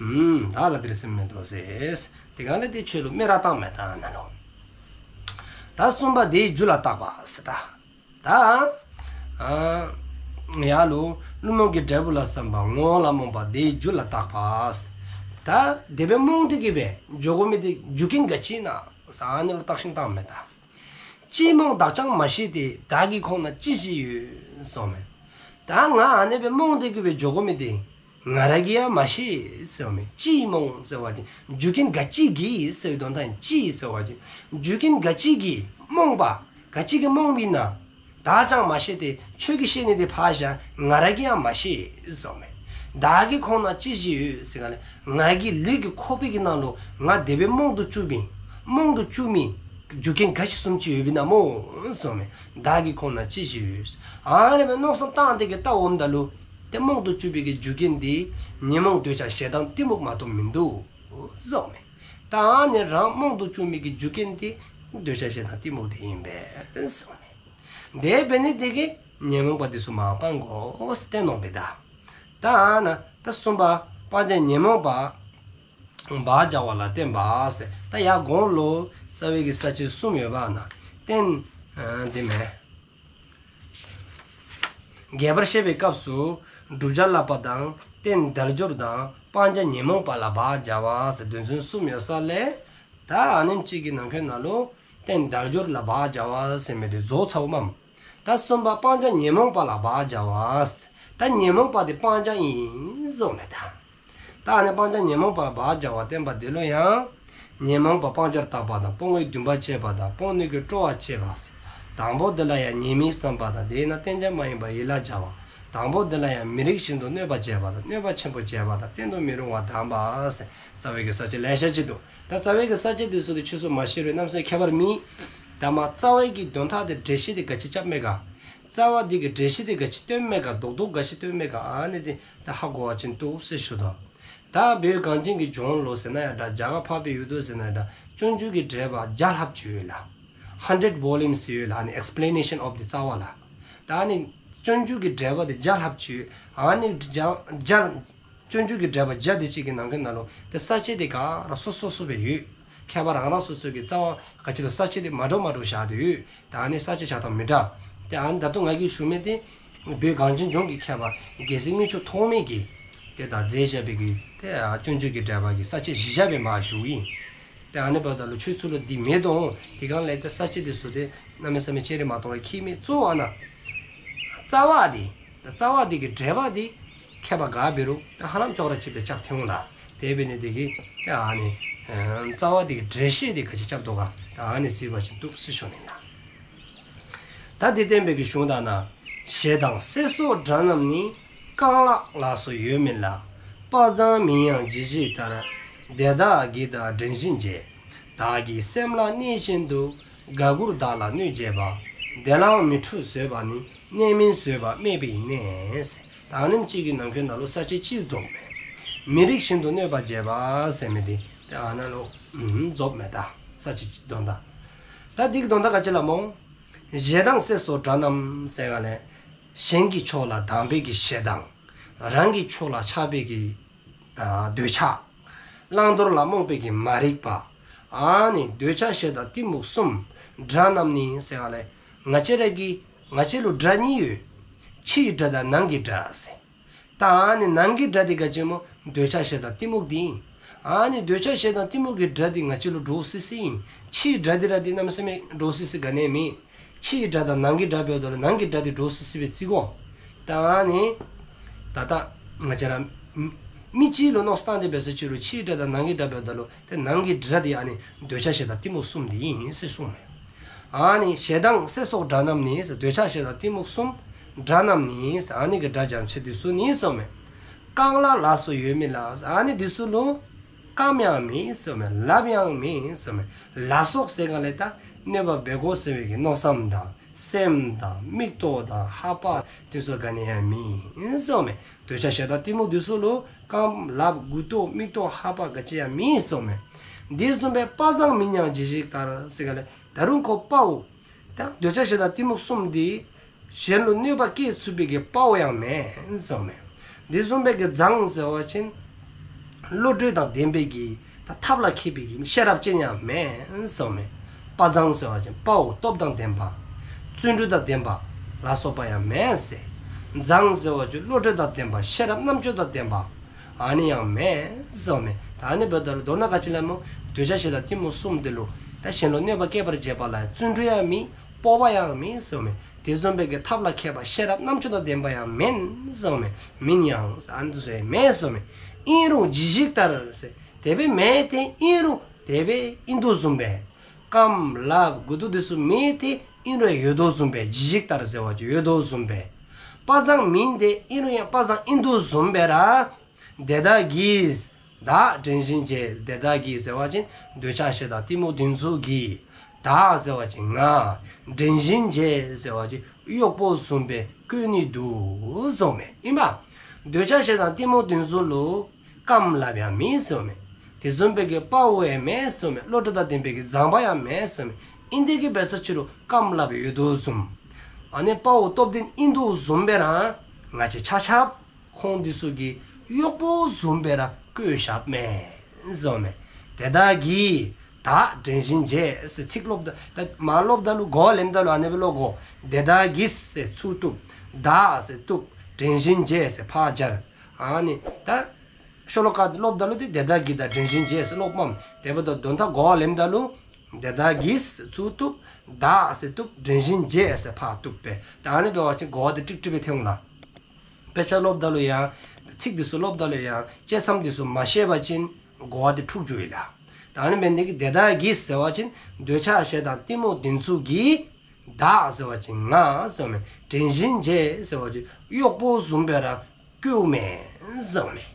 ཨུམ། བདག་ལ་འདིར་སེམས་མེད་དུ་ཟེར། དེ་ག་ལས་ཏེ་ཁྱོད་ལུ་སྨད་ར་བཏངམ་མས་ད་ནཱ་ལུ། ད་གསུམ་པ་དེའི་རྒྱུ་ལ་བརྟག་པ་ཟེར་ད། ད་ཨ་ཡར་ལུ་བླུན་རྨོངས་ཀྱི་འབྲས་བུ་ལ་བསམ་པ། ངོ་བོ་ལ་རྨོངས་པ་དེའི་རྒྱུ་ལ་བརྟག་པ་ཟེར། ད་དེ་སྦེ་རྨོངས་ཏེ་གི་སྦེ་འགྱོ་དགོ་མི་དེ་རྒྱུ་རྐྱེན་ག་ཅི་ཨིན་ན་ཟེར་ཨ་ནི་ལུ་བརྟག་ཞིནམ་བཏངམ་མས་ད། ཅིས་རྨོངས་བདག་ཀྱང་མ་ཤེས་ཏེ། བདག་གི་ཁོང་ན་ཅི་ཞིག་ཡོད་ཟེརཝ་མས། ད་ང་ཨ་ནི་སྦེ་རྨོངས་ཏེ་གི་སྦེ་འགྱོ་དགོ་མི་དེ་ང་ར་གིས་ཡང་མ་ཤེས་ཟེརཝ་མས། ཅིས་རྨོངས་ཟེར་བ་ཅིན་རྒྱུ་རྐྱེན་ག་ཅི་གིས་ཟེར་བའི་དོན་དག་ཨིན། ཅིས་ཟེར་བ་ཅིན་རྒྱུ་རྐྱེན་ག་ཅི་གིས་རྨོངས་པ་ག་ཅི་གིས་རྨོངས་པས་ན། བདག་ཀྱང་མ་ཤེས་ཏེ། ཁྱོད་ཀྱིས་ཤེས་ནི་དེ་ཕར་བཞག། ང་ར་གིས་ཡང་མ་ཤེས་ཟེརཝ་མས། བདག་གི་ཁོང་ན་ཅི་ཞིག་ཡོད་ཟེར་ག་ལས་ང་གི་ལུས་ཀྱི་ཁོག་པའི་གི་ནང་ལུ་ང་དེ་སྦེ་རྨོངས་དུ་བཅུག་པའི་རྨོངས་དུ་བཅུག་མི་རྒྱུ་རྐྱེན་ག་ཅི་བཟུམ་ཅིག་ཡོདཔ་ཨིན་ན་སྨོ་ཟེརཝ་མས། བདག་གི་ཁོང་ན་ཅི་ཞིག་ཡོད། ཨ་ནི་སྦེ་མནོ་བསམ་བཏང་སྟེ་གི་བལྟཝ་ད་ལུ་ཏེ་རྨོངས་དུ་བཅུག་པའི་གི་རྒྱུ་རྐྱེན་དེ་ཉོན་མོངས་འདོད་ཆགས་ཞེ་སྡང་གཏི་མུག་མ་གཏོགས་མིན་འདུག་ཟེརཝ་མས། ད་ཨ་ནི་རང་རྨོངས་དུ་བཅུག་མི་གི་རྒྱུ་རྐྱེན་དེ་འདོད་ཆགས་ཞེ་སྡང་གཏི་མུག་དེ་ཨིན་པས་ཟེརཝ་མས། དེ་འབད་ནི་དེ་གིས་ཉོན་མོངས་པ་དེ་ཚུ་མར་སྤང་དགོ་ཟེར་བསྟན་གནང་པས་ད། ད་ཨ་ནཱ་ད་གསུམ་པ་སྤང་བྱ་ཉོན་མོངས་པ་བག་བྱ་བ་ལ་བརྟེན་པ་ཟེར། ད་ཡར་གོང་ལུ་རྩ་བའི་གི་ས་བཅད་གསུམ་ཡོདཔ་ཨ་ནཱ་བསྟན་ཨ་དེ་མས། རྒྱས་པར་བཤད་པའི་སྐབས་སུ་བསྒྲུབ་བྱ་བསླབ་པ་དང་རྟེན་དལ་འབྱོར་དང་སྤང་བྱ་ཉོན་མོངས་པ་ལ་བག་བྱ་བ་ཟེར་དོན་ཚན་གསུམ་ཡོད་ས་ལས་ད་ཨ་ནེམ་ཅིག་གི་ནང་འཁོད་ནང་ལུ་རྟེན་དལ་འབྱོར་ལ་བག་བྱ་བ་ཟེར་མི་དེ་རྫོགས་ཚརཝ་མས། ད་གསུམ་པ་སྤང་བྱ་ཉོན་མོངས་པ་ལ་བག་བྱ་བ། ད་ཉོན་མོངས་པ་དེ་སྤང་བྱ་ཨིན་ཟེརཝ་མས་ད། ད་ཨ་ནི་སྤང་བྱ་ཉོན་མོངས་པ་ལ་བག་བྱ་བ་བསྟན་པ་དེ་ལུ་ཡང་ཉོན་མོངས་པ་སྤང་བྱར་བརྟག་པ་དང་སྤོང་བའི་འདུན་པ་བསྐྱེད་པ་དང་སྤོང་ནུས་ཀྱི་སྤྲོ་བ་བསྐྱེད་པ་ཟེར། དང་པོ་དེ་ལ་ཡང་ཉེས་དམིགས་བསམ་པ་དང་དེས་ན་བསྟེན་བྱ་མ་ཡིན་པ་ཡིད་ལ་བྱ་བ། དང་པོ་དེ་ལ་ཡང་མི་རིགས་བཞིན་དུ་གནོད་པ་བྱེད་པ་དང་གནོད་པ་ཆེན་པོ་བྱེད་པ་དང་བསྟེན་དུ་མི་རུང་བ་དམ་པ་ཟེར་རྩ་བའི་གི་ས་བཅད་ལེ་ཤ་ཅིག་འདུག། ད་རྩ་བའི་གི་ས་བཅད་དེ་ཚུ་དེ་ཁྱོད་ཚུ་མ་ཤེས་རུང་གནམ་མེད་ས་མེད་ཁྱད་པར་མེད། ད་མ་རྩ་བའི་གི་དོན་དག་དེ་འགྲེལ་བཤད་དེ་ག་ཅི་རྐྱབ་མས་ག། རྩ་བ་དེ་གི་འགྲེལ་བཤད་དེ་ག་ཅི་སྟོནམ་མས་ག། རྡོག་རྡོག་ག་ཅི་སྟོནམ་མས་ག། ཨ་ནི་དེ་ད་ཧ་གོ་བ་ཅིན་བཏུབ་ཟེར་ཞུ་དོ། ད་བོད་གངས་ཅན་གྱི་ལྗོངས་ལུ་ཟེར་ན་ཡང་འདྲ་རྒྱ་གར་འཕགས་པའི་ཡུལ་དུ་ཟེར་ན་ཡང་འདྲ་སྤྱོད་འཇུག་གི་འགྲེལ་པ་བརྒྱ་ལྷགཔ་ཅིག་ཡོད་ལགས། Hundred volumes ཡོད་ལགས། ཨ་ནི་explanation of the རྩ་བ་ལགས། ད་ཨ་ནི་སྤྱོད་འཇུག་གི་འགྲེལ་པ་དེ་བརྒྱ་ལྷགཔ་ཅིག་ཡོད། ཨ་ནི་བརྒྱ་བརྒྱ་སྤྱོད་འཇུག་གི་འགྲེལ་པ་བརྒྱ་དེ་ཅིག་གི་ནང་གི་ནང་ལུ་དེ་ས་བཅད་དེ་ག་ར་སོ་སོ་སོ་སྦེ་ཡོད། མཁས་པ་རང་རང་སོ་སོ་གི་རྩ་བ་ག་ཅི་ལུ་ས་བཅད་དེ་མ་འདྲཝ་མ་འདྲཝ་བཞག་སྟེ་ཡོད། ད་ཨ་ནི་ས་བཅད་བཞག་སྟངས་མི་འདྲ། དེ་ཨ་ནི་ད་ལྟོ་ང་གིས་ཞུ་མི་དེ་བོད་གངས་ཅན་ལྗོངས་ཀྱི་མཁས་པ་རྒྱལ་སྲས་དངུལ་ཆུ་ཐོགས་མེད་ཀྱིས་དེ་ད་མཛད་བཞག་པའི་གི་དེ་སྤྱོད་འཇུག་གི་འགྲེལ་པ་གི་ས་བཅད་གཞི་བཞག་སྦེ་མར་ཞུཝ་ཨིན། དེ་ཨ་ནི་འབདཝ་ད་ལུ་ཁྱོད་ཚུ་ལུ་འདི་མེད་དོ། དེ་སྒང་ལས་དེ་ས་བཅད་དེ་ཚུ་དེ་གནམ་མེད་ས་མེད་ཅིག་ར་མ་གཏོགས་ར་ཁྱད་མེད། གཙོ་བོ་ཨ་ནཱ་རྩ་བ་དེ་ད་རྩ་བ་དེ་གི་འགྲེལ་པ་དེ་མཁས་པ་ག་འབད་རུང་ད་ཧ་ལམ་ཅོག་ར་གཅིག་སྦེ་རྐྱབ་ཐོན་འོང་ལགས། དེ་འབད་ནི་དེ་གིས་ད་ཨ་ནི་ཨ་རྩ་བ་དེ་གི་འགྲེལ་བཤད་དེ་ག་ཅི་རྐྱབ་དོ་ག་ད་ཨ་ནི་གཟིགས་པ་ཅིན་བཏུབ་ཟེར་ཞུ་ནི་ལགས། ད་དེ་བསྟན་པའི་གི་གཞུང་དག་ན། ཞེ་སྡང་སྲེད་སོགས་དགྲ་རྣམས་ནི། རྐང་ལག་ལགས་སོ་ཡོད་མིན་ལ། དཔའ་མཛངས་མིན་ཡང་ཇི་ཞིག་ལྟར། དེ་དག་གིས་བདག་བྲན་བཞིན་བྱས། བདག་གི་སེམས་ལ་གནས་བཞིན་དུ། དགའ་མགུར་བདག་ལ་གནོད་བྱེད་པ། དེ་ལའང་མི་ཁྲོ་བཟོད་པ་ནི། གནས་མིན་བཟོད་པ་སྨད་པའི་གནས། ཟེར་ད་ཨ་ནེམ་ཅིག་གི་ནང་འཁོད་ནང་ལུ་ས་བཅད་གཅིག་རྫོགསཔ་མས། མི་རིགས་བཞིན་དུ་གནོད་པ་བྱེད་པ་ཟེར་མི་དེ་དེ་ཨ་ནཱ་ལུ་ཨུམ་རྫོགསཔ་མས། ད་ས་བཅད་གཅིག་དོན་དག་ད་དེ་གི་དོན་དག་ག་ཅི་ལགས་སྨོ། ཞེ་སྡང་སྲེད་སོགས་དགྲ་རྣམས་ཟེར་ག་ལས། གཞན་གྱི་ཕྱོགས་ལ་སྡང་བའི་གི་ཞེ་སྡང་། རང་གི་ཕྱོགས་ལ་ཆགས་པའི་གི་ཨ་འདོད་ཆགས། བླང་དོར་ལ་རྨོངས་པའི་གི་མ་རིག་པ། ཨ་ནི་འདོད་ཆགས་ཞེ་སྡང་གཏི་མུག་གསུམ། དགྲ་རྣམས་ནི་ཟེར་ག་ལས། ང་བཅས་ར་གི་ང་བཅས་ལུ་དགྲ་གཉིས་ཡོད། ཕྱིའི་དགྲ་དང་ནང་གི་དགྲ་ཟེར། ད་ཨ་ནི་ནང་གི་དགྲ་དེ་ག་ཅི་སྨོ། འདོད་ཆགས་ཞེ་སྡང་གཏི་མུག་དེ་ཨིན། ཨ་ནི་འདོད་ཆགས་ཞེ་སྡང་གཏི་མུག་གི་དགྲ་དེ་ང་བཅས་ལུ་འདྲོག་སི་སི་ཨིན། ཕྱིའི་དགྲ་དེ་ར་དེ་གནམ་མེད་ས་མེད་འདྲོག་སི་སི་ག་ནི་ཡང་མེད། ཕྱིའི་དགྲ་དང་ནང་གི་དགྲ་འབདཝ་ད་ལུ་ནང་གི་དགྲ་དེ་འདྲོག་སི་སི་སྦེ་བརྩི་དགོ། ད་ཨ་ནི་ད་ལྟ་ང་བཅས་ར་མི་གཅིག་ལུ་མནོ་བསམ་བཏང་སྟེ་འབད་ས་ཅིག་རུང་ཕྱིའི་དགྲ་དང་ནང་གི་དགྲ་འབདཝ་ད་ལུ་དེ་ནང་གི་དགྲ་དེ་ཨ་ནི་འདོད་ཆགས་ཞེ་སྡང་གཏི་མུག་གསུམ་དེ་ཨིན་ཟེར་གསུངསམ་མས། ཨ་ནི་ཞེ་སྡང་སྲེད་སོགས་དགྲ་རྣམས་ནི་ཟེར། འདོད་ཆགས་ཞེ་སྡང་གཏི་མུག་གསུམ། དགྲ་རྣམས་ནི་ཟེར། ཨ་ནི་གི་དགྲ་བྱམས་ཆེ་དེ་ཚུ་ནི་གསུངསམ་མས། རྐང་ལག་ལགས་སོ་ཡོད་མིན་ལ་ཟེར། ཨ་ནི་དེ་ཚུ་ལུ་རྐངམ་ཡང་མེད་གསུངསམ་མས། ལགཔ་ཡང་མེད་གསུངསམ་མས། ལ་སོགས་ཟེར་ག་ལས་ད་གནོད་པ་འབད་དགོ་ཟེར་བའི་གི་མནོ་བསམ་དང་སེམས་དང་མིག་ཏོ་དང་ལྷ་པ་དེ་ཚུ་ག་ནི་ཡང་མེད་གསུངསམ་མས། འདོད་ཆགས་ཞེ་སྡང་གཏི་མུག་དེ་ཚུ་ལུ་རྐངམ་ལགཔ་མགུ་ཏོ་མིག་ཏོ་ལྷ་པ་ག་ཅི་ཡང་མེད་གསུངསམ་མས། དེ་བཟུམ་སྦེ་དཔའ་མཛངས་མིན་ཡང་ཇི་ཞིག་ལྟར་ཟེར་ག་ལས་ད་རུང་ཁོ་དཔའ་བོ་ད་འདོད་ཆགས་ཞེ་སྡང་གཏི་མུག་གསུམ་དེ་གཞན་ལུ་གནོད་པ་བསྐྱལ་ཚུགས་པའི་གི་དཔའ་བོ་ཡང་མེན་གསུངསམ་མས། དེ་བཟུམ་སྦེ་གི་མཛངས་ཟེར་བ་ཅིན་བློ་གྲོས་དང་ལྡན་པའི་གི་ད་ཐབས་ལ་མཁས་པའི་གི་ཤེས་རབ་ཅན་ཡང་མེན་གསུངསམ་མས། དཔའ་མཛངས་ཟེར་བ་ཅིན་དཔའ་བོ་སྟོབས་དང་ལྡན་པ། བརྩོན་འགྲུས་དང་ལྡན་པ་ལ་སོགས་པ་ཡང་མེན་ཟེར། མཛངས་ཟེར་བ་ཅིན་བློ་གྲོས་དང་ལྡན་པ་ཤེས་རབ་རྣམ་དཔྱོད་དང་ལྡན་པ། ཨ་ནི་ཡང་མེན་གསུངསམ་མས། ད་ཨ་ནི་འབདཝ་ད་ལུ་མདོར་ན་ག་ཅི་ལགས་སྨོ། འདོད་ཆགས་ཞེ་སྡང་གཏི་མུག་གསུམ་དེ་ལུ་ད་གཞན་ལུ་གནོད་པ་བསྐྱལ་བར་བྱེད་པ་ལ་བརྩོན་འགྲུས་ཡང་མེད། སྤོབས་པ་ཡང་མེད་གསུངསམ་མས། དེ་བཟུམ་སྦེ་གི་ཐབས་ལ་མཁས་པ་ཤེས་རབ་རྣམ་དཔྱོད་དང་ལྡན་པ་ཡང་མེན་གསུངསམ་མས། མིན་ཡང་ཟེར་ཨ་ནི་དེ་ཚུ་ཡང་མེན་གསུངསམ་མས། ཨིན་རུང་ཇི་ཞིག་ལྟར་ཟེར། དེ་སྦེ་མེན་ཏེ་ཨིན་རུང་དེ་སྦེ་ཨིན་དོ་བཟུམ་སྦེ། རྐངམ་ལགཔ་མགུ་ཏོ་དེ་ཚུ་མེད་དེ་ཨིན་རུང་ཡོད་དོ་བཟུམ་སྦེ། ཇི་ཞིག་ལྟར་ཟེར་བ་ཅིན་ཡོད་དོ་བཟུམ་སྦེ། དཔའ་མཛངས་མིན་ཏེ་ཨིན་རུང་ཡང་དཔའ་མཛངས་ཨིན་དོ་བཟུམ་སྦེ་ར། དེ་དག་གིས་བདག་བྲན་བཞིན་བྱས། དེ་དག་གིས་ཟེར་བ་ཅིན་འདོད་ཆགས་ཞེ་སྡང་གཏི་མུག་དེ་ཚུ་གིས། བདག་ཟེར་བ་ཅིན་ང་། བྲན་བཞིན་བྱས་ཟེར་བ་ཅིན་གཡོག་པོ་བཟུམ་སྦེ་བཀོལ་ནི་འདུག་གསུངསམ་མས། ཨིན་པ། འདོད་ཆགས་ཞེ་སྡང་གཏི་མུག་དེ་ཚུ་ལུ་རྐངམ་ལགཔ་ཡང་མེད་གསུངསམ་མས། དེ་བཟུམ་སྦེ་གི་དཔའ་བོ་ཡང་མེད་གསུངསམ་མས། བློ་གྲོས་དང་ལྡན་པའི་གི་མཛངས་པ་ཡང་མེད་གསུངསམ་མས། ཨིན་དེ་གི་འབད་ས་ཅིག་རུང་རྐངམ་ལགཔ་ཡོད་དོ་བཟུམ། ཨ་ནི་དཔའ་བོ་སྟོབས་ལྡན་ཨིན་དོ་བཟུམ་སྦེ་ར་ང་བཅས་ཆ་ཁྱབ་ཁོང་དེ་ཚུ་གི་གཡོག་པོ་བཟུམ་སྦེ་ར་བཀོལ་བཞགཔ་མས་གསུངསམ་མས། དེ་དག་གིས་བདག་བྲན་བཞིན་བྱས་ཟེར་ཚིག་ཀློགཔ་ད་ད་མར་ཀློགཔ་ད་ལུ་གོ་བ་ལེནམ་ད་ལུ་ཨ་ནི་སྦེ་ཀློག་དགོ། དེ་དག་གིས་ཟེར་ཚུར་བཏུབ། བདག་ཟེར་བཏུབ། བྲན་བཞིན་བྱས་ཟེར་ཕར་སྦྱར། ཨ་ནི་ད་ཤོ་ལོ་ཀ་དེ་ཀློགཔ་ད་ལུ་དེ་དེ་དག་གིས་བདག་བྲན་བཞིན་བྱས་ཟེར་ཀློགཔ་མས། དེ་འབདཝ་ད་དོན་དག་གོ་བ་ལེནམ་ད་ལུ་དེ་དག་གིས་ཚུར་བཏུབ། བདག་ཟེར་བཏུབ། བྲན་བཞིན་བྱས་ཟེར་ཕར་བཏུབ་པས། ད་ཨ་ནི་འབད་བ་ཅིན་གོ་བ་དེ་ཀྲིག་ཀྲི་སྦེ་ཐོན་འོང་ལགས། དཔེ་ཆ་ཀློགཔ་ད་ལུ་ཡང་ཚིག་དེ་ཚུ་ཀློགཔ་ད་ལུ་ཡང་བཅད་མཚམས་དེ་ཚུ་མ་ཤེས་པ་ཅིན་གོ་བ་དེ་འཁྲུག་འགྱོཝ་ཨིན་ལགས། ད་ཨ་ནི་འབད་ནི་དེ་གིས་དེ་དག་གིས་ཟེར་བ་ཅིན་འདོད་ཆགས་ཞེ་སྡང་གཏི་མུག་དེ་ཚུ་གིས། བདག་ཟེར་བ་ཅིན་ང་གསུངསམ་མས། བྲན་བཞིན་བྱེད་ཟེར་བ་ཅིན་གཡོག་པོ་བཟུམ་སྦེ་ར་བཀོལཝ་མེན་ཟེརཝ་མས།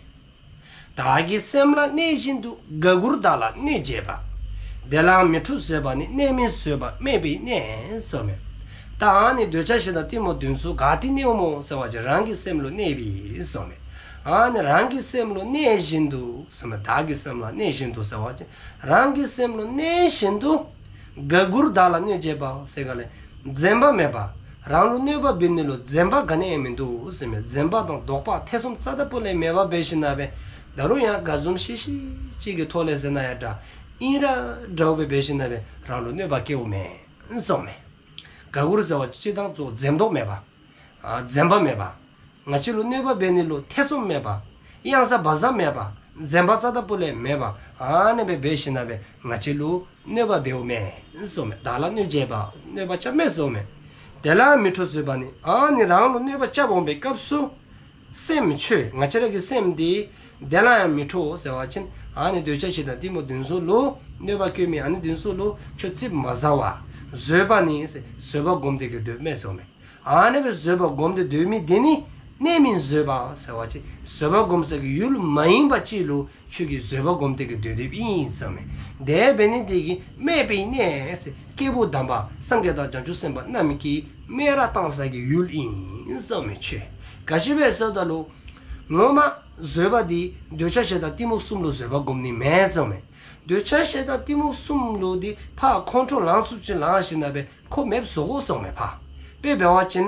བདག་གི་སེམས་ལ་གནས་བཞིན་དུ། དགའ་མགུར་བདག་ལ་གནོད་བྱེད་པ། དེ་ལའང་མི་ཁྲོ་བཟོད་པ་ནི། གནས་མིན་བཟོད་པ་སྨད་པའི་གནས་ཟེརཝ་མས། ད་ཨ་ནི་འདོད་ཆགས་ཞེ་སྡང་གཏི་མུག་འདི་ཚུ་ག་ཏེ་གནསཝ་སྨོ་ཟེར་བ་ཅིན་རང་གི་སེམས་ལུ་གནསཔ་ཨིན་ཟེརཝ་མས། ཨ་ནི་རང་གི་སེམས་ལུ་གནས་བཞིན་དུ་ཟེརཝ་མས། བདག་གི་སེམས་ལ་གནས་བཞིན་དུ་ཟེར་བ་ཅིན་རང་གི་སེམས་ལུ་གནས་བཞིན་དུ། དགའ་མགུར་བདག་ལ་གནོད་བྱེད་པ་ཟེར་ག་ལས་འཛེམ་པ་མེད་པ། རང་ལུ་གནོད་པ་འབད་ནི་ལུ་འཛེམ་པ་ག་ནི་ཡང་མིན་འདུག་ཟེརཝ་མས། འཛེམ་པ་དང་དོགས་པ་ཐེ་ཚོམ་རྩ་དང་པོ་ལས་མེདཔ་འབད་ཞིནམ་ལས་ད་རུང་ཡང་དགའ་འཛུམ་ཤིག་ཤིག་ཅིག་གི་ཐོག་ལས་ཟེར་ན་ཡང་འདྲ། ཨིན་ར་འདྲཝ་སྦེ་འབད་ཞིནམ་ལས་རང་ལུ་གནོད་པ་བཀལཝ་མེན་ཟེརཝ་མས། དགའ་མགུར་ཟེར་བ་ཅིན་སྤྱིར་བཏང་གཙོ་བོ་འཛེམ་དོགས་མེད་པ། ཨ་འཛེམ་པ་མེད་པ། ང་བཅས་ལུ་གནོད་པ་འབད་ནི་ལུ་ཐེ་ཚོམ་མེད་པ། གཡང་ས་བག་ཚ་མེད་པ། འཛེམ་པ་རྩ་དང་པོ་ལས་མེད་པ། ཨ་ནི་སྦེ་འབད་ཞིནམ་ལས་ང་བཅས་ལུ་གནོད་པ་འབདཝ་མེན་ཟེརཝ་མས། བདག་ལ་གནོད་བྱེད་པ། གནོད་པ་རྐྱབ་མེན་ཟེརཝ་མས། དེ་ལའང་མི་ཁྲོ་བཟོད་པ་ནི། ཨ་ནི་རང་ལུ་གནོད་པ་རྐྱབ་འོང་པའི་སྐབས་སུ་སེམས་ཁྱོད་ང་བཅས་ར་གི་སེམས་འདི་དེ་ལའང་མི་ཁྲོ་ཟེར་བ་ཅིན་ཨ་ནི་འདོད་ཆགས་ཞེ་སྡང་གཏི་མུག་འདི་ཚུ་ལུ་གནོད་པ་བཀལ་མི་ཨ་ནི་འདི་ཚུ་ལུ་ཁྱོད་ཙིགཔ་མ་ཟ་བར་བཟོད་པ་ནི་ཟེར་བཟོད་པ་སྒོམ་སྟེ་གི་སྡོདཔ་མས་ཟེརཝ་མས། ཨ་ནི་སྦེ་བཟོད་པ་སྒོམ་སྟེ་སྡོད་མི་འདི་ནི་གནས་མིན་བཟོད་པ་ཟེར་བ་ཅིན་བཟོད་པ་སྒོམ་ས་གི་ཡུལ་མ་ཡིན་པ་ཅིག་ལུ་ཁྱོད་ཀྱིས་བཟོད་པ་སྒོམ་སྟེ་གི་སྡོད་སྡོདཔ་ཨིན་ཟེརཝ་མས། དེ་འབད་ནི་དེ་གིས་སྨད་པའི་གནས་ཟེར་སྐྱེས་བུ་དམ་པ་སངས་རྒྱས་དང་བྱང་ཆུབ་སེམས་དཔའ་རྣམས་ཀྱིས་སྨད་ར་བཏང་ས་གི་ཡུལ་ཨིན་ཟེརཝ་མས། ཁྱོད་ག་ཅི་སྦེ་ཟེརཝ་ད་ལུ་ངོ་མ་བཟོད་པ་འདི་འདོད་ཆགས་ཞེ་སྡང་གཏི་མུག་གསུམ་ལུ་བཟོད་པ་སྒོམ་ནི་མེན་ཟེརཝ་མས། འདོད་ཆགས་ཞེ་སྡང་གཏི་མུག་གསུམ་ལུ་འདི་ཕར་ཁོང་ཁྲོ་ལང་ཚུགསཔ་ཅིག་ལང་ཞིནམ་ལས་ཁོ་མེདཔ་བཟོ་དགོ་ཟེརཝ་མས་ཕར། དཔེ་འབད་བ་ཅིན་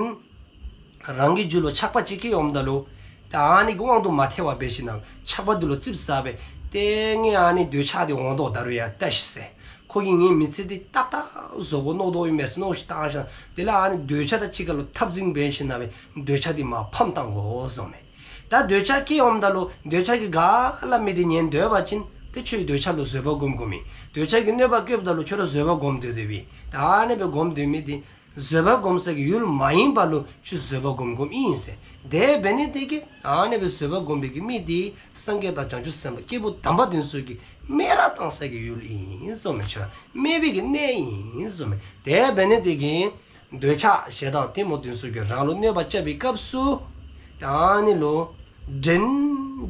རང་གི་རྒྱུད་ལུ་ཆགས་པ་ཅིག་སྐྱེ་འོངམ་ད་ལུ་ད་ཨ་ནི་གི་དབང་དུ་མ་ཐལ་བར་འབད་ཞིནམ་ལས་ཆགས་པ་འདི་ལུ་ཙིགཔ་ཟ་སྦེ་ཏེ་ངེའི་ཨ་ནི་འདོད་ཆགས་འདི་འོང་དོ་ད་རུང་ཡང་བལྟ་ཤིག་ཟེར། ཁོ་གིས་ངེའི་མི་ཚེ་འདི་ཏག་ཏག་བཟོ་དགོ་མནོ་དོ་ཨིན་པས་ཟེར་མནོ་ཤིག་བཏང་ཞིནམ་དེ་ལས་ཨ་ནི་འདོད་ཆགས་དང་གཅིག་ཁར་ལུ་འཐབ་འཛིང་འབད་ཞིནམ་ལས་འདོད་ཆགས་འདི་མར་ཕམ་བཏང་དགོ་ཟེརཝ་མས། ད་འདོད་ཆགས་སྐྱེ་འོངམ་ད་ལུ་འདོད་ཆགས་ཀྱིས་ག་སླབ་མི་འདི་ཉན་སྡོད་པ་ཅིན་ཏེ་ཁྱོད་འདོད་ཆགས་ལུ་བཟོད་པ་སྒོམ་སྒོམ་ཨིན། འདོད་ཆགས་ཀྱིས་གནོད་པ་བཀལཝ་ད་ལུ་ཁྱོད་ར་བཟོད་པ་སྒོམ་སྡོད་སྡོདཔ་ཨིན། ད་ཨ་ནི་སྦེ་སྒོམ་སྡོད་མི་འདི་བཟོད་པ་སྒོམ་ས་གི་ཡུལ་མ་ཡིན་པ་ལུ་ཁྱོད་བཟོད་པ་སྒོམ་སྒོམ་ཨིན་ཟེར། དེ་འབད་ནི་དེ་གིས་ཨ་ནི་སྦེ་བཟོད་པ་སྒོམ་པའི་གི་མི་འདི་སངས་རྒྱས་དང་བྱང་ཆུབ་སེམས་དཔའ་སྐྱེས་བུ་དམ་པ་འདི་ཚུ་གིས་སྨད་ར་བཏང་ས་གི་ཡུལ་ཨིན་ཟེརཝ་མས། ཁྱོད་ར་སྨད་པའི་གི་གནས་ཨིན་ཟེརཝ་མས། དེ་འབད་ནི་དེ་གིས་འདོད་ཆགས་ཞེ་སྡང་གཏི་མུག་འདི་ཚུ་གིས་རང་ལུ་གནོད་པ་རྐྱབ་པའི་སྐབས་སུ་ད་ཨ་ནི་ལུ་འགྲན་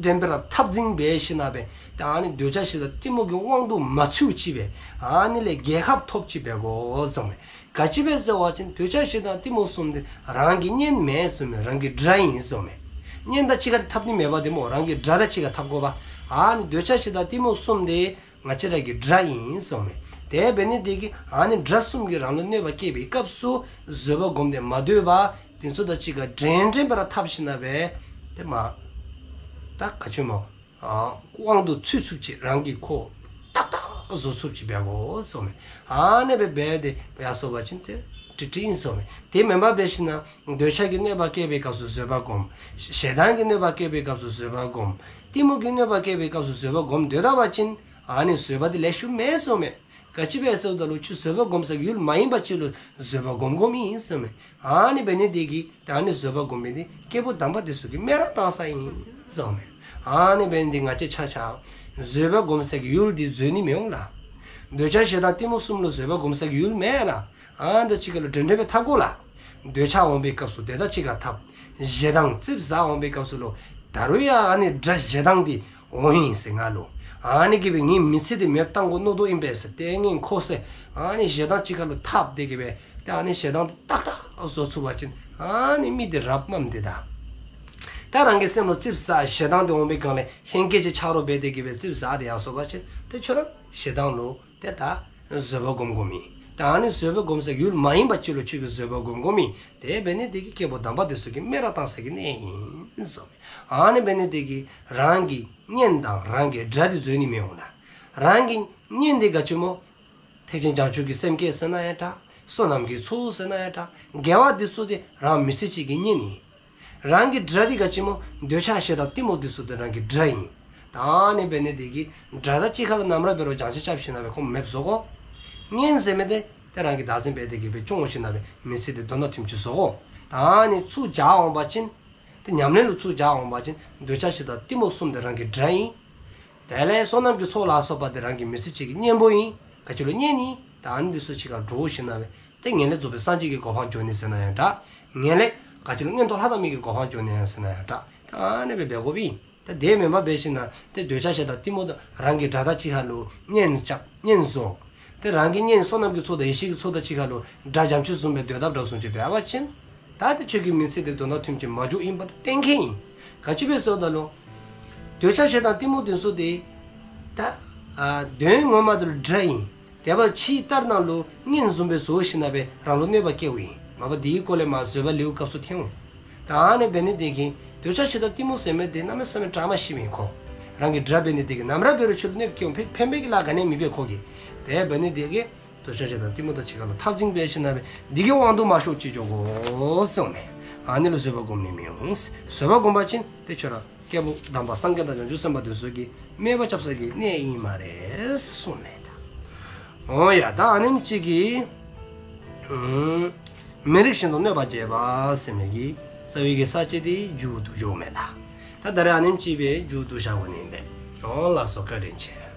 འགྲན་སྦེ་ར་འཐབ་འཛིང་འབད་ཞིནམ་ལས་ད་ཨ་ནི་འདོད་ཆགས་ཞེ་སྡང་གཏི་མུག་གི་དབང་དུ་མ་ཚུད་ཅིག་སྦེ་ཨ་ནི་ལས་རྒྱལ་ཁ་ཐོབ་ཅིག་འབད་དགོ་ཟེརཝ་མས། ག་ཅི་སྦེ་ཟེར་བ་ཅིན་འདོད་ཆགས་ཞེ་སྡང་གཏི་མུག་གསུམ་འདི་རང་གི་གཉེན་མེན་ཟེརཝ་མས། རང་གི་དགྲ་ཨིན་ཟེརཝ་མས། གཉེན་དང་གཅིག་ཁར་འཐབ་ནི་མེདཔ་འདི་སྨོ། རང་གི་དགྲ་དང་གཅིག་ཁར་འཐབ་དགོ་པས། ཨ་ནི་འདོད་ཆགས་ཞེ་སྡང་གཏི་མུག་གསུམ་འདི་ང་བཅས་ར་གི་དགྲ་ཨིན་ཟེརཝ་མས། དེ་འབད་ནི་དེ་གིས་ཨ་ནི་དགྲ་གསུམ་གྱིས་རང་ལུ་གནོད་པ་བསྐྱལ་བའི་སྐབས་སུ་བཟོད་པ་སྒོམ་སྟེ་མ་སྡོད་པར་དེ་ཚུ་དང་གཅིག་ཁར་འགྲན་འགྲན་སྦེ་ར་འཐབ་ཞིནམ་ལས་དེ་མ་ད་ག་ཅི་སྨོ། ཨ་དབང་དུ་ཚུད་ཚུགསཔ་ཅིག་རང་གིས་ཁོ་ཏག་ཏག་བཟོ་ཚུགསཔ་ཅིག་འབད་དགོ་ཟེརཝ་མས། ཨ་ནི་སྦེ་འབད་དེ་ཡར་སོང་པ་ཅིན་ཏེ་ཀྲིག་ཀྲི་ཨིན་ཟེརཝ་མས། དེ་མེན་པར་འབད་ཞིནམ་ལས་འདོད་ཆགས་ཀྱིས་གནོད་པ་བསྐྱལ་བའི་སྐབས་སུ་བཟོད་པ་སྒོམ། ཞེ་སྡང་གིས་གནོད་པ་བསྐྱལ་བའི་སྐབས་སུ་བཟོད་པ་སྒོམ། གཏི་མུག་གིས་གནོད་པ་བསྐྱལ་བའི་སྐབས་སུ་བཟོད་པ་སྒོམ་སྡོད་ད་པ་ཅིན་ཨ་ནི་བཟོད་པ་འདི་ལེགས་ཤོམ་མེན་ཟེརཝ་མས། ག་ཅི་སྦེ་ཟེརཝ་ད་ལུ་ཁྱོད་བཟོད་པ་སྒོམ་ས་གི་ཡུལ་མ་ཡིན་པ་ཅིག་ལུ་བཟོད་པ་སྒོམ་སྒོམ་ཨིན་ཟེརཝ་མས། ཨ་ནི་འབད་ནི་དེ་གིས་ད་ཨ་ནི་བཟོད་པ་སྒོམ་མི་འདི་སྐྱེས་བུ་དམ་པ་འདི་ཚུ་གིས་སྨད་ར་བཏང་ས་ཨིན་ཟེརཝ་མས། ཨ་ནི་འབད་ནི་འདི་ང་བཅས་ཆ་ཁྱབ་བཟོད་པ་སྒོམ་ས་གི་ཡུལ་འདི་འཛོལ་ནི་མི་འོང་ལགས། འདོད་ཆགས་ཞེ་སྡང་གཏི་མུག་གསུམ་ལུ་བཟོད་པ་སྒོམ་ས་གི་ཡུལ་མེན་ལགས། ཨ་ནི་དང་གཅིག་ཁར་ལུ་འགྲན་འགྲན་སྦེ་འཐབ་དགོ་ལགས། འདོད་ཆགས་འོང་པའི་སྐབས་སུ་དེ་དང་གཅིག་ཁར་འཐབ། ཞེ་སྡང་ཙིགཔ་ཟ་འོང་པའི་སྐབས་སུ་ལུ་ད་རུང་ཡང་ཨ་ནི་དགྲ་ཞེ་སྡང་འདི་འོང་ཡི་ཟེར་ང་ལུ། ཨ་ནི་གིས་སྦེ་ངེའི་མི་ཚེ་འདི་མེདཔ་བཏང་དགོ་མནོ་དོ་ཨིན་པས་ཟེར་ཏེ་ངེའི་ཁོ་ཟེར་ཨ་ནི་ཞེ་སྡང་གཅིག་ཁར་ལུ་འཐབ་སྟེ་གིས་སྦེ་ཏེ་ཨ་ནི་ཞེ་སྡང་འདི་ཏག་ཏག་བཟོ་ཚུགས་པ་ཅིན་ཨ་ནི་མི་འདི་རབ་མངམ་འདི་ད། ད་རང་གི་སེམས་ལུ་ཙིགཔ་ཟ་ཞེ་སྡང་འདི་འོང་པའི་སྒང་ལས་ཧེང་སྐལ་ཅིག་ཆ་རོགས་འབད་དེ་གིས་སྦེ་ཙིགཔ་ཟ་སྟེ་ཡར་སོང་པ་ཅིན་ཏེ་ཁྱོད་ར་ཞེ་སྡང་ལུ་ཏེ་ད་བཟོད་པ་སྒོམ་སྒོམ་ཨིན། ད་ཨ་ནི་བཟོད་པ་སྒོམ་ས་ཡུལ་མ་ཡིན་པ་ཅིག་ལུ་ཁྱོད་ཀྱིས་བཟོད་པ་སྒོམ་སྒོམ་ཨིན། དེ་འབད་ནི་དེ་གིས་སྐྱེས་བུ་དམ་པ་འདི་ཚུ་གིས་སྨད་ར་བཏང་ས་གི་གནས་ཨིན་ཟེརཝ་མས། ཨ་ནི་འབད་ནི་དེ་གིས་རང་གི་གཉེན་དང་རང་གི་དགྲ་འདི་འཛོལ་ནི་མི་འོང་ལགས། རང་གི་གཉེན་འདི་ག་ཅི་སྨོ། ཐེག་ཆེན་བྱང་ཆུབ་ཀྱི་སེམས་བསྐྱེད་ཟེར་ན་ཡང་འདྲ། བསོད་ནམས་ཀྱི་ཚོགས་ཟེར་ན་ཡང་འདྲ། དགེ་བ་འདི་ཚུ་འདི་རང་མི་ཚེ་གཅིག་གི་གཉེན་ཨིན། རང་གི་དགྲ་འདི་ག་ཅི་སྨོ། འདོད་ཆགས་ཞེ་སྡང་གཏི་མུག་འདི་ཚུ་འདི་རང་གི་དགྲ་ཨིན། ད་ཨ་ནི་འབད་ནི་དེ་གིས་དགྲ་དང་གཅིག་ཁར་ལུ་ནམ་ར་འབད་རུང་སྦྱང་ཆ་རྐྱབ་ཞིནམ་ལས་ཁོ་མེདཔ་བཟོ་དགོ། གཉེན་ཟེར་མི་འདི་ཏེ་རང་གིས་བདག་འཛིན་འབད་དེ་གིས་སྦེ་སྐྱོང་ཞིནམ་ལས་མི་ཚེ་འདི་དོན་དང་ལྡནམ་ཅིག་བཟོ་དགོ། ད་ཨ་ནི་ཚུར་བྱང་འོང་པ་ཅིན་ཏེ་ཉམས་ལེན་ལུ་ཚུར་བྱང་འོང་པ་ཅིན་འདོད་ཆགས་ཞེ་སྡང་གཏི་མུག་གསུམ་འདི་རང་གི་དགྲ་ཨིན། དེ་ལས་བསོད་ནམས་ཀྱི་ཚོགས་ལ་སོགས་པ་འདི་རང་གི་མི་ཚེ་གཅིག་གི་གཉེན་པོ་ཨིན། ག་ཅི་ལུ་གཉེན་ཨིན། ད་ཨ་ནི་འདི་ཚུ་གཅིག་ཁར་འགྲོགས་ཞིནམ་ལས་ཏེ་ངེས་ལེགས་རྫོགས་པའི་སངས་རྒྱས་ཀྱི་གོ་འཕང་འགྱོ་ནི་ཟེར་ན་ཡང་འདྲ། ངེས་ལེགས་ག་ཅི་ལུ་མངོན་མཐོ་ལྷ་དང་མི་གི་གོ་འཕང་འབྱོར་ནི་ཡང་ཟེར་ན་ཡང་དྲག། ད་ཨ་ནི་སྦེ་འབད་དགོ་པས། ད་དེ་མེན་པར་འབད་ཞིན་ན་ཏེ་འདོད་ཆགས་ཞེ་སྡང་གཏི་མུག་དང་རང་གི་དགྲ་དང་གཅིག་ཁར་ལུ་གཉེན་རྐྱབ་གཉེན་བཟུང་། ཏེ་རང་གི་གཉེན་བསོད་ནམས་ཀྱི་ཚོགས་དང་ཡེ་ཤེས་ཀྱི་ཚོགས་དང་གཅིག་ཁར་ལུ་དགྲ་འཇམ་ཅིག་བཟུམ་སྦེ་སྡོད་དཔ་འདྲཝ་བཟུམ་ཅིག་འབད་བ་ཅིན། ད་ཏེ་ཁྱོད་ཀྱི་མི་ཚེ་འདི་དོན་དང་མཐུན་ཅིག་མ་འགྱོཝ་ཨིན་པ་ཏེ་གཏན་འཁེལ་ཨིན། ག་ཅི་སྦེ་ཟེར་བ་ད་ལུ། འདོད་ཆགས་ཞེ་སྡང་གཏི་མུག་འདི་ཚུ་ཏེ། ད་ཨ་དོན་ངོ་མ་འདི་ལུ་དགྲ་ཨིན། དེ་འབདཝ་ད་ཕྱི་ལྟར་སྣང་ལུ་གཉེན་བཟུམ་སྦེ་བཟོ་ཞིན་ན་སྦེ་རང་ལུ་གནོད་པ་བསྐྱལཝ་ཨིན། མ་པ་འདི་གི་སྐོར་ལས་མ་བཟོད་པ་ལེའུ་སྐབས་སུ་ཐོན་འོང་། ད་ཨ་ནི་འབད་ནི་དེ་གིས་འདོད་ཆགས་ཞེ་སྡང་གཏི་མུག་ཟེར་མི་འདི་གནམ་མེད་ས་མེད་དྲག་མ་ཤེས་མི་ཁོ། རང་གི་དགྲ་འབད་ནི་དེ་གིས་ནམ་ར་འབད་རུང་ཁྱོད་ལུ་གནོད་པ་བསྐྱལ་འོང་། ཕན་ཕན་པའི་གི་ལཱ་ག་ནི་མི་འབད་ཁོ་གིས། དེ་འབད་ནི་དེ་གིས་འདོད་ཆགས་ཞེ་སྡང་གཏི་མུག་དང་གཅིག་ཁར་ལུ་འཐབ་འཛིང་འབད་ཞིན་ན་སྦེ་འདི་གི་དབང་དུ་མ་ཤོར་ཅིག་འགྱོ་དགོ་ཟེར་ཨིན་མས། ཨ་ནི་ལུ་བཟོད་པ་སྒོམ་ནི་མི་འོང་། བཟོད་པ་སྒོམ་པ་ཅིན་ཏེ་ཁྱོད་ར་སྐྱེས་བུ་དམ་པ་སངས་རྒྱས་དང་བྱང་ཆུབ་སེམས་དཔའ་འདི་ཚུ་གིས་སྨད་པ་རྐྱབ་ས་གི་གནས་ཨིན་སྨ་རེ་ཟེར་གསུངསམ་མས་ད། འོང་ཡ་ད་ཨ་ནེམ་ཅིག་གིས་ཨུམ་མི་རིགས་གཞན་དུ་གནོད་པ་བྱེད་པ་ཟེར་མི་གི་རྩ་བའི་གི་ས་བཅད་འདི་མཇུག་བསྡུ་འགྱོཝ་མས་ད། ད་ད་རེས་ཨ་ནེམ་ཅིག་སྦེ་མཇུག་བསྡུ་བཞག་དགོ་ནི་ཨིན་པས། འོང་ལགས་སོ་བཀའ་དྲིན་ཆེ།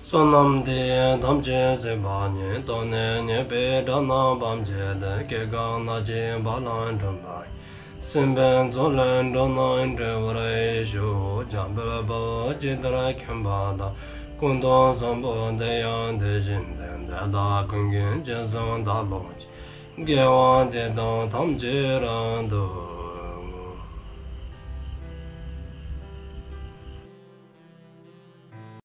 བསོད་ནམས་འདི་ཡིས་ཐམས་ཅད་གཟིགས་པ་ཉིད། ཐོབ་ནས་ཉེས་པའི་དགྲ་རྣམས་ཕམ་བྱས་ཏེ། སྐྱེ་རྒ་ན་འཆིའི་རྦ་རླབས་འཁྲུགས་པ་ཡི། སྲིད་པའི་མཚོ་ལས་འགྲོ་རྣམས་སྒྲོལ་བར་ཤོག། འཇམ་དཔལ་དཔའ་བོས་ཇི་ལྟར་མཁྱེན་པ་དང་། ཀུན་ཏུ་བཟང་པོ་དེ་ཡང་དེ་བཞིན་ཏེ། དེ་དག་ཀུན་གྱི་རྗེས་སུ་བདག་སློབ་ཅིང་། དགེ་བ་འདི་དག་ཐམས་ཅད་རབ་ཏུ་